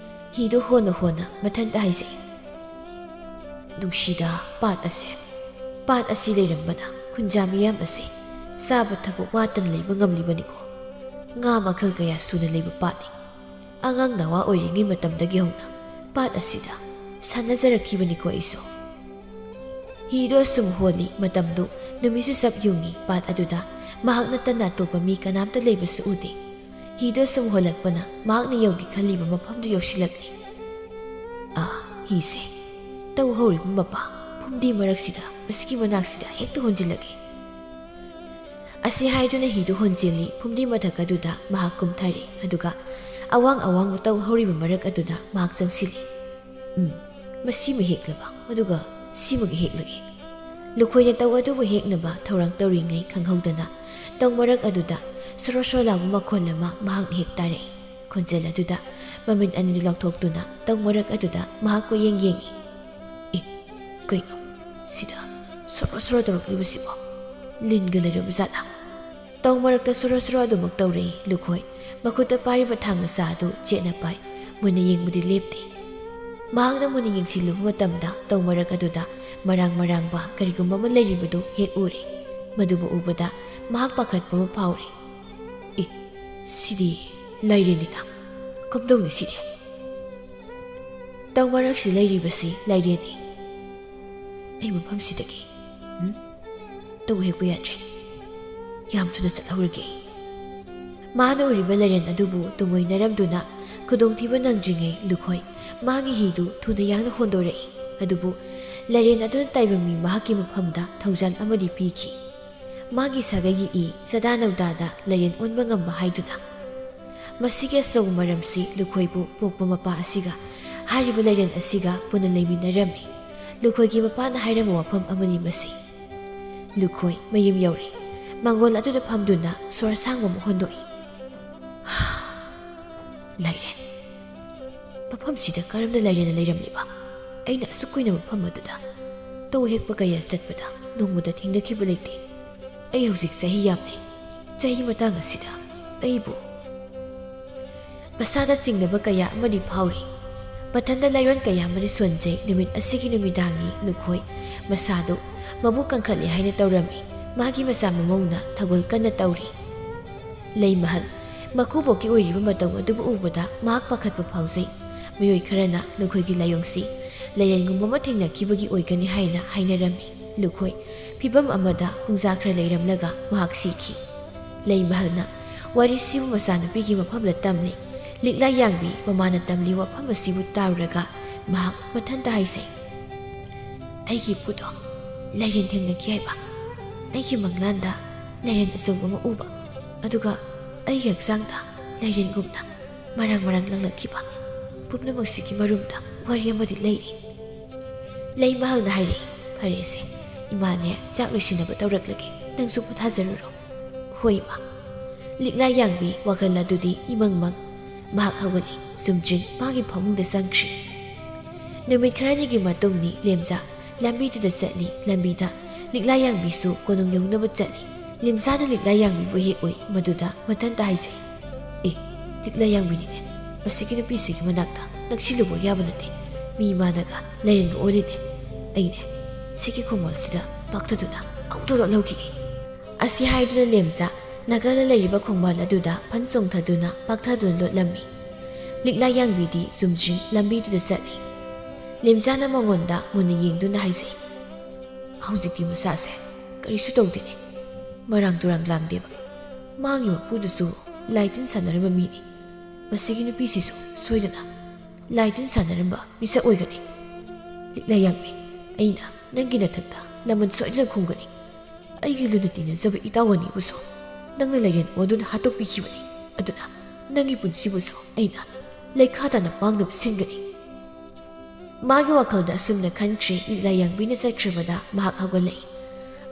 ꯍꯤꯗꯨ ꯍꯣꯟꯅ ꯍꯣꯟꯅ ꯃꯊꯟꯇ ꯍꯥꯏꯖꯩ, "ꯅꯨꯡꯁꯤꯗ ꯄꯥꯠ ꯑꯁꯦ꯫ ꯄꯥꯠ ꯑꯁꯤ ꯂꯩꯔꯝꯕꯅ ꯈꯨꯟꯖꯥ ꯃꯤꯌꯥꯝ ꯑꯁꯤ ꯆꯥꯕ ꯊꯛꯄ ꯋꯥꯠꯇꯅ ꯂꯩꯕ ꯉꯝꯂꯤꯕꯅꯤꯀꯣ꯫ ꯉꯥ ꯃꯈꯜ ꯀꯌꯥ ꯁꯨꯅ ꯂꯩꯕ ꯄꯥꯠꯅꯤ꯫ ꯑꯉꯥꯡ ꯅꯋꯥ ꯑꯣꯏꯔꯤꯉꯩ ꯃꯇꯝꯗꯒꯤ ꯍꯧꯅ ꯄꯥꯠ ꯑꯁꯤꯗ ꯁꯥꯟꯅꯖꯔꯛꯈꯤꯕꯅꯤꯀꯣ ꯑꯩꯁꯨ꯫" ꯍꯤꯗꯨ ꯑꯁꯨꯝ ꯍꯣꯜꯂꯤ꯫ ꯃꯇꯝꯗꯨ ꯅꯨꯃꯤꯠꯁꯨ ꯆꯞ ꯌꯨꯡꯉꯤ꯫ ꯄꯥꯠ ꯑꯗꯨꯗ ꯃꯍꯥꯛ ꯅꯠꯇꯅ ꯑꯇꯣꯞꯄ ꯃꯤ ꯀꯅꯥꯝꯇ ꯂꯩꯕꯁꯨ ꯎꯗꯦ꯫ ꯍꯤꯗꯨ ꯑꯁꯨꯝ ꯍꯣꯜꯂꯛꯄꯅ ꯃꯍꯥꯛꯅ ꯌꯧꯒꯦ ꯈꯜꯂꯤꯕ ꯃꯐꯝꯗꯨ ꯌꯧꯁꯤꯜꯂꯛꯂꯤ꯫ "ꯑꯥ, ꯍꯤꯁꯦ ꯇꯧ ꯍꯧꯔꯤꯕ ꯃꯄꯥ ꯐꯨꯝꯗꯤ ꯃꯔꯛꯁꯤꯗ, ꯃꯁꯤꯒꯤ ꯃꯅꯥꯛꯁꯤꯗ ꯍꯦꯛꯇ ꯍꯣꯟꯖꯤꯜꯂꯒꯦ꯫" ꯑꯁꯤ ꯍꯥꯏꯗꯨꯅ ꯍꯤꯗꯨ ꯍꯣꯟꯖꯤꯜꯂꯤ꯫ ꯐꯨꯝꯗꯤ ꯃꯊꯛ ꯑꯗꯨꯗ ꯃꯍꯥꯛ ꯀꯨꯝꯊꯔꯦ꯫ ꯑꯗꯨꯒ ꯑꯋꯥꯡ ꯑꯋꯥꯡꯕ ꯇꯧ ꯍꯧꯔꯤꯕ ꯃꯔꯛ ꯑꯗꯨꯗ ꯃꯍꯥꯛ ꯆꯪꯁꯤꯜꯂꯤ꯫ "ꯎꯝ, ꯃꯁꯤꯃ ꯍꯦꯛꯂꯕ, ꯑꯗꯨꯒ ꯁꯤꯃꯒ ꯍꯦꯛꯂꯒꯦ꯫" ꯂꯨꯈꯣꯏꯅ ꯇꯧ ꯑꯗꯨꯕꯨ ꯍꯦꯛꯅꯕ ꯊꯧꯔꯥꯡ ꯇꯧꯔꯤꯉꯩ ꯈꯪꯍꯧꯗꯅ ꯇꯧ ꯃꯔꯛ ꯑꯗꯨꯗ ꯁꯣꯔꯣ ꯁꯣꯔꯣ ꯂꯥꯎꯕ ꯃꯈꯣꯜ ꯑꯃ ꯃꯍꯥꯛꯅ ꯍꯦꯛ ꯇꯥꯔꯛꯏ꯫ ꯈꯣꯟꯖꯦꯜ ꯑꯗꯨꯗ ꯃꯃꯤꯠ ꯑꯅꯤꯗꯨ ꯂꯥꯎꯊꯣꯛꯇꯨꯅ ꯇꯧ ꯃꯔꯛ ꯑꯗꯨꯗ ꯃꯍꯥꯛ ꯀꯣꯏꯌꯦꯡ ꯌꯦꯡꯉꯤ꯫ "ꯑꯦ, ꯀꯩꯅꯣ ꯁꯤꯗ ꯁꯣꯔꯣ ꯁꯣꯔꯣ ꯇꯧꯔꯛꯂꯤꯕꯁꯤꯕꯣ? ꯂꯤꯟꯒ ꯂꯩꯔꯕ ꯖꯥꯠꯂꯥ?" ꯇꯧ ꯃꯔꯛꯇ ꯁꯣꯔꯣ ꯁꯣꯔꯣ ꯑꯗꯨꯃꯛ ꯇꯧꯔꯛꯏ꯫ ꯂꯨꯈꯣꯏ ꯃꯈꯨꯠꯇ ꯄꯥꯏꯔꯤꯕ ꯊꯥꯡ ꯃꯆꯥ ꯑꯗꯨ ꯆꯦꯠꯅ ꯄꯥꯏ꯫ ꯃꯨꯟꯅ ꯌꯦꯡꯕꯗꯤ ꯂꯦꯞꯇꯦ꯫ ꯃꯍꯥꯛꯅ ꯃꯨꯟꯅ ꯌꯦꯡꯁꯤꯜꯂꯨꯕ ꯃꯇꯝꯗ ꯇꯧ ꯃꯔꯛ ꯑꯗꯨꯗ ꯃꯔꯥꯡ ꯃꯔꯥꯡꯕ ꯀꯔꯤꯒꯨꯝꯕ ꯑꯃ ꯂꯩꯔꯤꯕꯗꯨ ꯍꯦꯛ ꯎꯔꯦ꯫ ꯃꯗꯨꯕꯨ ꯎꯕꯗ ꯃꯍꯥꯛ ꯄꯥꯈꯠꯄ ꯑꯃ ꯐꯥꯎꯔꯦ꯫ "ꯑꯦ, ꯁꯤꯗꯤ ꯂꯥꯏꯔꯦꯟꯅꯤꯅ꯫ ꯀꯝꯗꯧꯅꯤ ꯁꯤꯗꯤ?" ꯇꯧ ꯃꯔꯛꯁꯤ ꯂꯩꯔꯤꯕꯁꯤ ꯂꯥꯏꯔꯦꯟꯅꯤ꯫ "ꯑꯩ ꯃꯐꯝꯁꯤꯗꯒꯤ, ꯎꯝ, ꯇꯧ ꯍꯦꯛꯄ ꯌꯥꯗ꯭ꯔꯦ꯫ ꯌꯥꯝ ꯊꯨꯅ ꯆꯠꯍꯧꯔꯒꯦ꯫" ꯃꯥꯅ ꯎꯔꯤꯕ ꯂꯥꯏꯔꯦꯟ ꯑꯗꯨꯕꯨ ꯇꯨꯡꯑꯣꯏꯅꯔꯝꯗꯨꯅ ꯈꯨꯗꯣꯡꯊꯤꯕ ꯅꯪꯗ꯭ꯔꯤꯉꯩ ꯂꯨꯈꯣꯏ ꯃꯥꯒꯤ ꯍꯤꯗꯨ ꯊꯨꯅ ꯌꯥꯡꯅ ꯍꯣꯟꯗꯣꯔꯛꯏ꯫ ꯑꯗꯨꯕꯨ ꯂꯥꯏꯔꯦꯟ ꯑꯗꯨꯅ ꯇꯥꯏꯕꯪ ꯃꯤ ꯃꯍꯥꯛꯀꯤ ꯃꯐꯝꯗ ꯊꯧꯖꯥꯜ ꯑꯃꯗꯤ ꯄꯤꯈꯤ꯫ ꯃꯥꯒꯤ ꯁꯥꯒꯩꯒꯤ ꯏ ꯆꯗꯥ ꯅꯧꯗꯥꯗ ꯂꯥꯏꯔꯦꯟ ꯑꯣꯟꯕ ꯉꯝꯕ ꯍꯥꯏꯗꯨꯅ꯫ ꯃꯁꯤꯒꯤ ꯑꯆꯧꯕ ꯃꯔꯝꯁꯤ ꯂꯨꯈꯣꯏꯕꯨ ꯄꯣꯛꯄ ꯃꯄꯥ ꯑꯁꯤꯒ ꯍꯥꯏꯔꯤꯕ ꯂꯥꯏꯔꯦꯟ ꯑꯁꯤꯒ ꯄꯨꯟꯅ ꯂꯩꯃꯤꯟꯅꯔꯝꯃꯤ꯫ ꯂꯨꯈꯣꯏꯒꯤ ꯃꯄꯥꯅ ꯍꯥꯏꯔꯝꯕ ꯋꯥꯐꯝ ꯑꯃꯅꯤ ꯃꯁꯤ꯫ ꯂꯨꯈꯣꯏ ꯃꯌꯨꯝ ꯌꯧꯔꯦ꯫ ꯃꯥꯡꯒꯣꯜ ꯑꯗꯨꯗ ꯐꯝꯗꯨꯅ ꯁꯣꯔ ꯑꯁꯥꯡꯕ ꯑꯃ ꯍꯣꯟꯗꯣꯛꯏ꯫ "ꯂꯥꯏꯔꯦꯟ꯫ ꯃꯐꯝꯁꯤꯗ ꯀꯔꯝꯅ ꯂꯥꯏꯔꯦꯟꯅ ꯂꯩꯔꯝꯂꯤꯕ? ꯑꯩꯅ ꯑꯁꯨꯛ ꯀꯨꯏꯅ ꯃꯐꯝ ꯑꯗꯨꯗ ꯇꯧ ꯍꯦꯛꯄ ꯀꯌꯥ ꯆꯠꯄꯗ ꯅꯣꯡꯃꯗ ꯊꯦꯡꯅꯈꯤꯕ ꯂꯩꯇꯦ꯫ ꯑꯩ ꯍꯧꯖꯤꯛ ꯆꯍꯤ ꯌꯥꯝꯂꯦ꯫ ꯆꯍꯤ ꯃꯇꯥꯡ ꯑꯁꯤꯗ ꯑꯩꯕꯨ ꯃꯁꯥꯗ ꯆꯤꯡꯅꯕ ꯀꯌꯥ ꯑꯃꯗꯤ ꯐꯥꯎꯔꯤ꯫ ꯃꯊꯟꯗ ꯂꯥꯏꯑꯣꯟ ꯀꯌꯥ ꯑꯃꯗꯤ ꯁꯣꯟꯖꯩ꯫ ꯅꯨꯃꯤꯠ ꯑꯁꯤꯒꯤ ꯅꯨꯃꯤꯗꯥꯡꯒꯤ ꯂꯨꯈꯣꯏ ꯃꯁꯥꯗꯨ ꯃꯕꯨ ꯀꯟꯈꯠꯂꯦ ꯍꯥꯏꯅ ꯇꯧꯔꯝꯃꯤ꯫ ꯃꯥꯒꯤ ꯃꯆꯥ ꯃꯃꯧꯅ ꯊꯧꯒꯜ ꯀꯟꯅ ꯇꯧꯔꯤ꯫ ꯂꯩꯃꯍꯜ ꯃꯀꯨꯕꯣꯛꯀꯤ ꯑꯣꯏꯔꯤꯕ ꯃꯇꯧ ꯑꯗꯨꯕꯨ ꯎꯕꯗ ꯃꯍꯥꯛ ꯄꯥꯈꯠꯄ ꯐꯥꯎꯖꯩ꯫ ꯃꯤꯑꯣꯏ ꯈꯔꯅ ꯅꯈꯣꯏꯒꯤ ꯂꯥꯏꯑꯣꯡꯁꯤ ꯂꯩꯔꯦꯟꯒꯨꯝꯕ ꯑꯃ ꯊꯦꯡꯅꯈꯤꯕꯒꯤ ꯑꯣꯏꯒꯅꯤ ꯍꯥꯏꯅ ꯍꯥꯏꯅꯔꯝꯃꯤ꯫ ꯂꯨꯈꯣꯏ ꯐꯤꯚꯝ ꯑꯃꯗ ꯄꯨꯡꯖꯥ ꯈꯔ ꯂꯩꯔꯝꯂꯒ ꯃꯍꯥꯛ ꯁꯤꯈꯤ꯫ ꯂꯩꯃꯍꯜꯅ ꯋꯥꯔꯤꯁꯤꯕꯨ ꯃꯆꯥꯅꯨꯄꯤꯒꯤ ꯃꯐꯝꯗ ꯇꯝꯂꯤ꯫ ꯂꯤꯛꯂꯥ ꯌꯥꯡꯕꯤ ꯃꯃꯥꯅ ꯇꯝꯂꯤ ꯋꯥꯐꯝ ꯑꯁꯤꯕꯨ ꯇꯥꯔꯨꯔꯒ ꯃꯍꯥꯛ ꯃꯊꯟꯇ ꯍꯥꯏꯖꯩ, "ꯑꯩꯒꯤ ꯏꯄꯨꯗꯣ ꯂꯩꯔꯦꯟ ꯊꯦꯡꯅꯈꯤ ꯍꯥꯏꯕ꯫ ꯑꯩꯒꯤ ꯃꯪꯂꯥꯟꯗ ꯂꯩꯔꯦꯟ ꯑꯆꯧꯕ ꯑꯃ ꯎꯕ, ꯑꯗꯨꯒ ꯑꯩꯒꯤ ꯍꯛꯆꯥꯡꯗ ꯂꯩꯔꯦꯟꯒꯨꯝꯅ ꯃꯔꯥꯡ ꯃꯔꯥꯡ ꯂꯪꯂꯛꯈꯤꯕ꯫ ꯄꯨꯝꯅꯃꯛꯁꯤꯒꯤ ꯃꯔꯨꯝꯗ ꯋꯥꯔꯤ ꯑꯃꯗꯤ ꯂꯩꯔꯤ꯫" ꯂꯩꯃꯍꯜꯅ ꯍꯥꯏꯔꯛꯏ, "ꯐꯔꯦꯁꯦ, ꯏꯃꯥꯅꯦ ꯆꯥꯛ ꯂꯣꯏꯁꯤꯟꯅꯕ ꯇꯧꯔꯛꯂꯒꯦ, ꯅꯪꯁꯨ ꯄꯣꯊꯥꯖꯔꯨꯔꯣ꯫" "ꯍꯣꯏ, ꯏꯃꯥ꯫" ꯂꯤꯛꯂꯥ ꯌꯥꯡꯕꯤ ꯋꯥꯈꯜ ꯑꯗꯨꯗꯤ ꯏꯃꯪ ꯃꯪ꯫ ꯃꯍꯥꯛ ꯍꯧꯒꯠꯂꯤ, ꯆꯨꯝꯗ꯭ꯔꯤꯡ ꯃꯥꯒꯤ ꯐꯃꯨꯡꯗ ꯆꯪꯈ꯭ꯔꯤ꯫ ꯅꯨꯃꯤꯠ ꯈꯔꯅꯤꯒꯤ ꯃꯇꯨꯡꯅꯤ꯫ ꯂꯦꯝꯖꯥ ꯂꯝꯕꯤꯗꯨꯗ ꯆꯠꯂꯤ꯫ ꯂꯝꯕꯤꯗ ꯂꯤꯛꯂꯥ ꯌꯥꯡꯕꯤꯁꯨ ꯀꯣꯅꯨꯡ ꯌꯧꯅꯕ ꯆꯠꯂꯤ꯫ ꯂꯦꯝꯖꯥꯅ ꯂꯤꯛꯂꯥ ꯌꯥꯡꯕꯤꯕꯨ ꯍꯦꯛ ꯎꯏ, ꯃꯗꯨꯗ ꯃꯊꯟꯇ ꯍꯥꯏꯖꯩ, "ꯑꯦ, ꯂꯤꯛꯂꯥ ꯌꯥꯡꯕꯤꯅꯤꯅꯦ꯫ ꯃꯁꯤꯒꯤ ꯅꯨꯄꯤꯁꯤꯒꯤ ꯃꯅꯥꯛꯇ ꯅꯛꯁꯤꯜꯂꯨꯕ ꯌꯥꯕ ꯅꯠꯇꯦ꯫ ꯃꯤ ꯏꯃꯥꯅꯒ ꯂꯩꯔꯦꯟꯕ ꯑꯣꯜꯂꯤꯅꯦ꯫ ꯑꯩꯅꯦ ꯁꯤꯒꯤ ꯈꯣꯡꯕꯥꯜꯁꯤꯗ ꯄꯥꯛꯊꯗꯨꯅ ꯑꯃꯨꯛꯇ ꯂꯣꯠꯍꯧꯈꯤꯒꯦ꯫" ꯑꯁꯤ ꯍꯥꯏꯗꯨꯅ ꯂꯦꯝꯖꯥ ꯅꯥꯀꯜꯗ ꯂꯩꯔꯤꯕ ꯈꯣꯡꯕꯥꯜ ꯑꯗꯨꯗ ꯐꯟ ꯆꯣꯡꯊꯗꯨꯅ ꯄꯥꯛꯊꯗꯨꯅ ꯂꯣꯠꯂꯝꯃꯤ꯫ ꯂꯤꯛꯂꯥ ꯌꯥꯡꯕꯤꯗꯤ ꯆꯨꯝꯗ꯭ꯔꯤꯡ ꯂꯝꯕꯤꯗꯨꯗ ꯆꯠꯂꯤ꯫ ꯂꯦꯝꯖꯥꯅ ꯃꯉꯣꯟꯗ ꯃꯨꯟꯅ ꯌꯦꯡꯗꯨꯅ ꯍꯥꯏꯖꯩ, "ꯍꯧꯖꯤꯛꯇꯤ ꯃꯁꯥꯁꯦ ꯀꯔꯤꯁꯨ ꯇꯧꯗꯦꯅꯦ꯫ ꯃꯔꯥꯡ ꯇꯨꯔꯥꯡ ꯂꯥꯡꯗꯦꯕ꯫ ꯃꯥꯒꯤ ꯃꯄꯨꯗꯨꯁꯨ ꯂꯥꯏ ꯇꯤꯟ ꯁꯥꯟꯅꯔꯝꯕ ꯃꯤꯅꯤ꯫ ꯃꯁꯤꯒꯤ ꯅꯨꯄꯤꯁꯤꯁꯨ ꯁꯣꯏꯗꯅ ꯂꯥꯏ ꯇꯤꯟ ꯁꯥꯟꯅꯔꯝꯕ ꯃꯤꯁꯛ ꯑꯣꯏꯒꯅꯤ꯫ ꯂꯤꯛꯂꯥ ꯌꯥꯡꯕꯤ, ꯑꯩꯅ ꯅꯪꯒꯤ ꯅꯊꯛꯇ ꯂꯃꯟ ꯁꯣꯏꯗꯅ ꯈꯨꯝꯒꯅꯤ꯫ ꯑꯩꯒꯤ ꯂꯨꯅ ꯇꯤꯟꯅꯖꯕ ꯏꯇꯥꯎ ꯑꯅꯤꯕꯨꯁꯨ ꯅꯪꯅ ꯂꯩꯔꯦꯟ ꯑꯣꯟꯗꯨꯅ ꯍꯥꯠꯇꯣꯛꯄꯤꯈꯤꯕꯅꯤ꯫ ꯑꯗꯨꯅ ꯅꯪꯒꯤ ꯄꯨꯟꯁꯤꯕꯨꯁꯨ ꯑꯩꯅ ꯂꯩꯈꯥ ꯇꯥꯅ ꯃꯥꯡꯅꯕ ꯁꯤꯟꯒꯅꯤ꯫" ꯃꯥꯒꯤ ꯋꯥꯈꯜꯗ ꯑꯁꯨꯝꯅ ꯈꯟꯈ꯭ꯔꯦ꯫ ꯂꯤꯛꯂꯥ ꯌꯥꯡꯕꯤꯅ ꯆꯠꯈ꯭ꯔꯕꯗ ꯃꯍꯥꯛ ꯍꯧꯒꯠꯂꯛꯏ꯫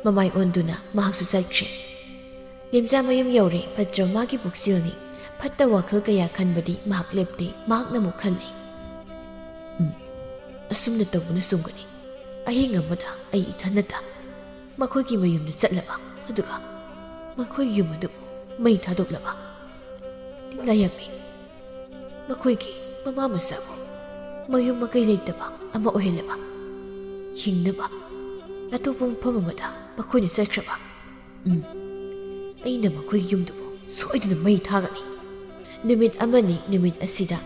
ꯃꯃꯥꯏ ꯑꯣꯟꯗꯨꯅ ꯃꯍꯥꯛꯁꯨ ꯆꯠꯈ꯭ꯔꯦ꯫ ꯂꯦꯝꯖꯥ ꯃꯌꯨꯝ ꯌꯧꯔꯦ꯫ ꯐꯠꯇ꯭ꯔꯕ ꯃꯥꯒꯤ ꯄꯨꯛꯆꯦꯜꯅꯤ꯫ ꯐꯠꯇ ꯋꯥꯈꯜ ꯀꯌꯥ ꯈꯟꯕꯗꯤ ꯃꯍꯥꯛ ꯂꯦꯞꯇꯦ꯫ ꯃꯍꯥꯛꯅ ꯑꯃꯨꯛ ꯈꯜꯂꯤ, "ꯎꯝ, ꯑꯁꯨꯝꯅ ꯇꯧꯕꯅ ꯆꯨꯝꯒꯅꯤ꯫ ꯑꯍꯤꯡ ꯑꯃꯗ ꯑꯩ ꯏꯊꯟꯅꯇ ꯃꯈꯣꯏꯒꯤ ꯃꯌꯨꯝꯗ ꯆꯠꯂꯕ, ꯑꯗꯨꯒ ꯃꯈꯣꯏꯒꯤ ꯌꯨꯝ ꯑꯗꯨꯕꯨ ꯃꯩ ꯊꯥꯗꯣꯛꯂꯕ꯫ ꯂꯤꯛꯂꯥ ꯌꯥꯡꯕꯤ, ꯃꯈꯣꯏꯒꯤ ꯃꯃꯥ ꯃꯆꯥꯕꯨ ꯃꯌꯨꯝ ꯃꯀꯩ ꯂꯩꯇꯕ ꯑꯃ ꯑꯣꯏꯍꯜꯂꯕ, ꯍꯤꯡꯅꯕ ꯑꯇꯣꯞꯄ ꯃꯐꯝ ꯑꯃꯗ ꯃꯈꯣꯏꯅ ꯆꯠꯈ꯭ꯔꯕ꯫ ꯎꯝ, ꯑꯩꯅ ꯃꯈꯣꯏꯒꯤ ꯌꯨꯝꯗꯨꯕꯨ ꯁꯣꯏꯗꯅ ꯃꯩ ꯊꯥꯒꯅꯤ꯫ ꯅꯨꯃꯤꯠ ꯑꯃꯅꯤ ꯅꯨꯃꯤꯠ ꯑꯁꯤꯗ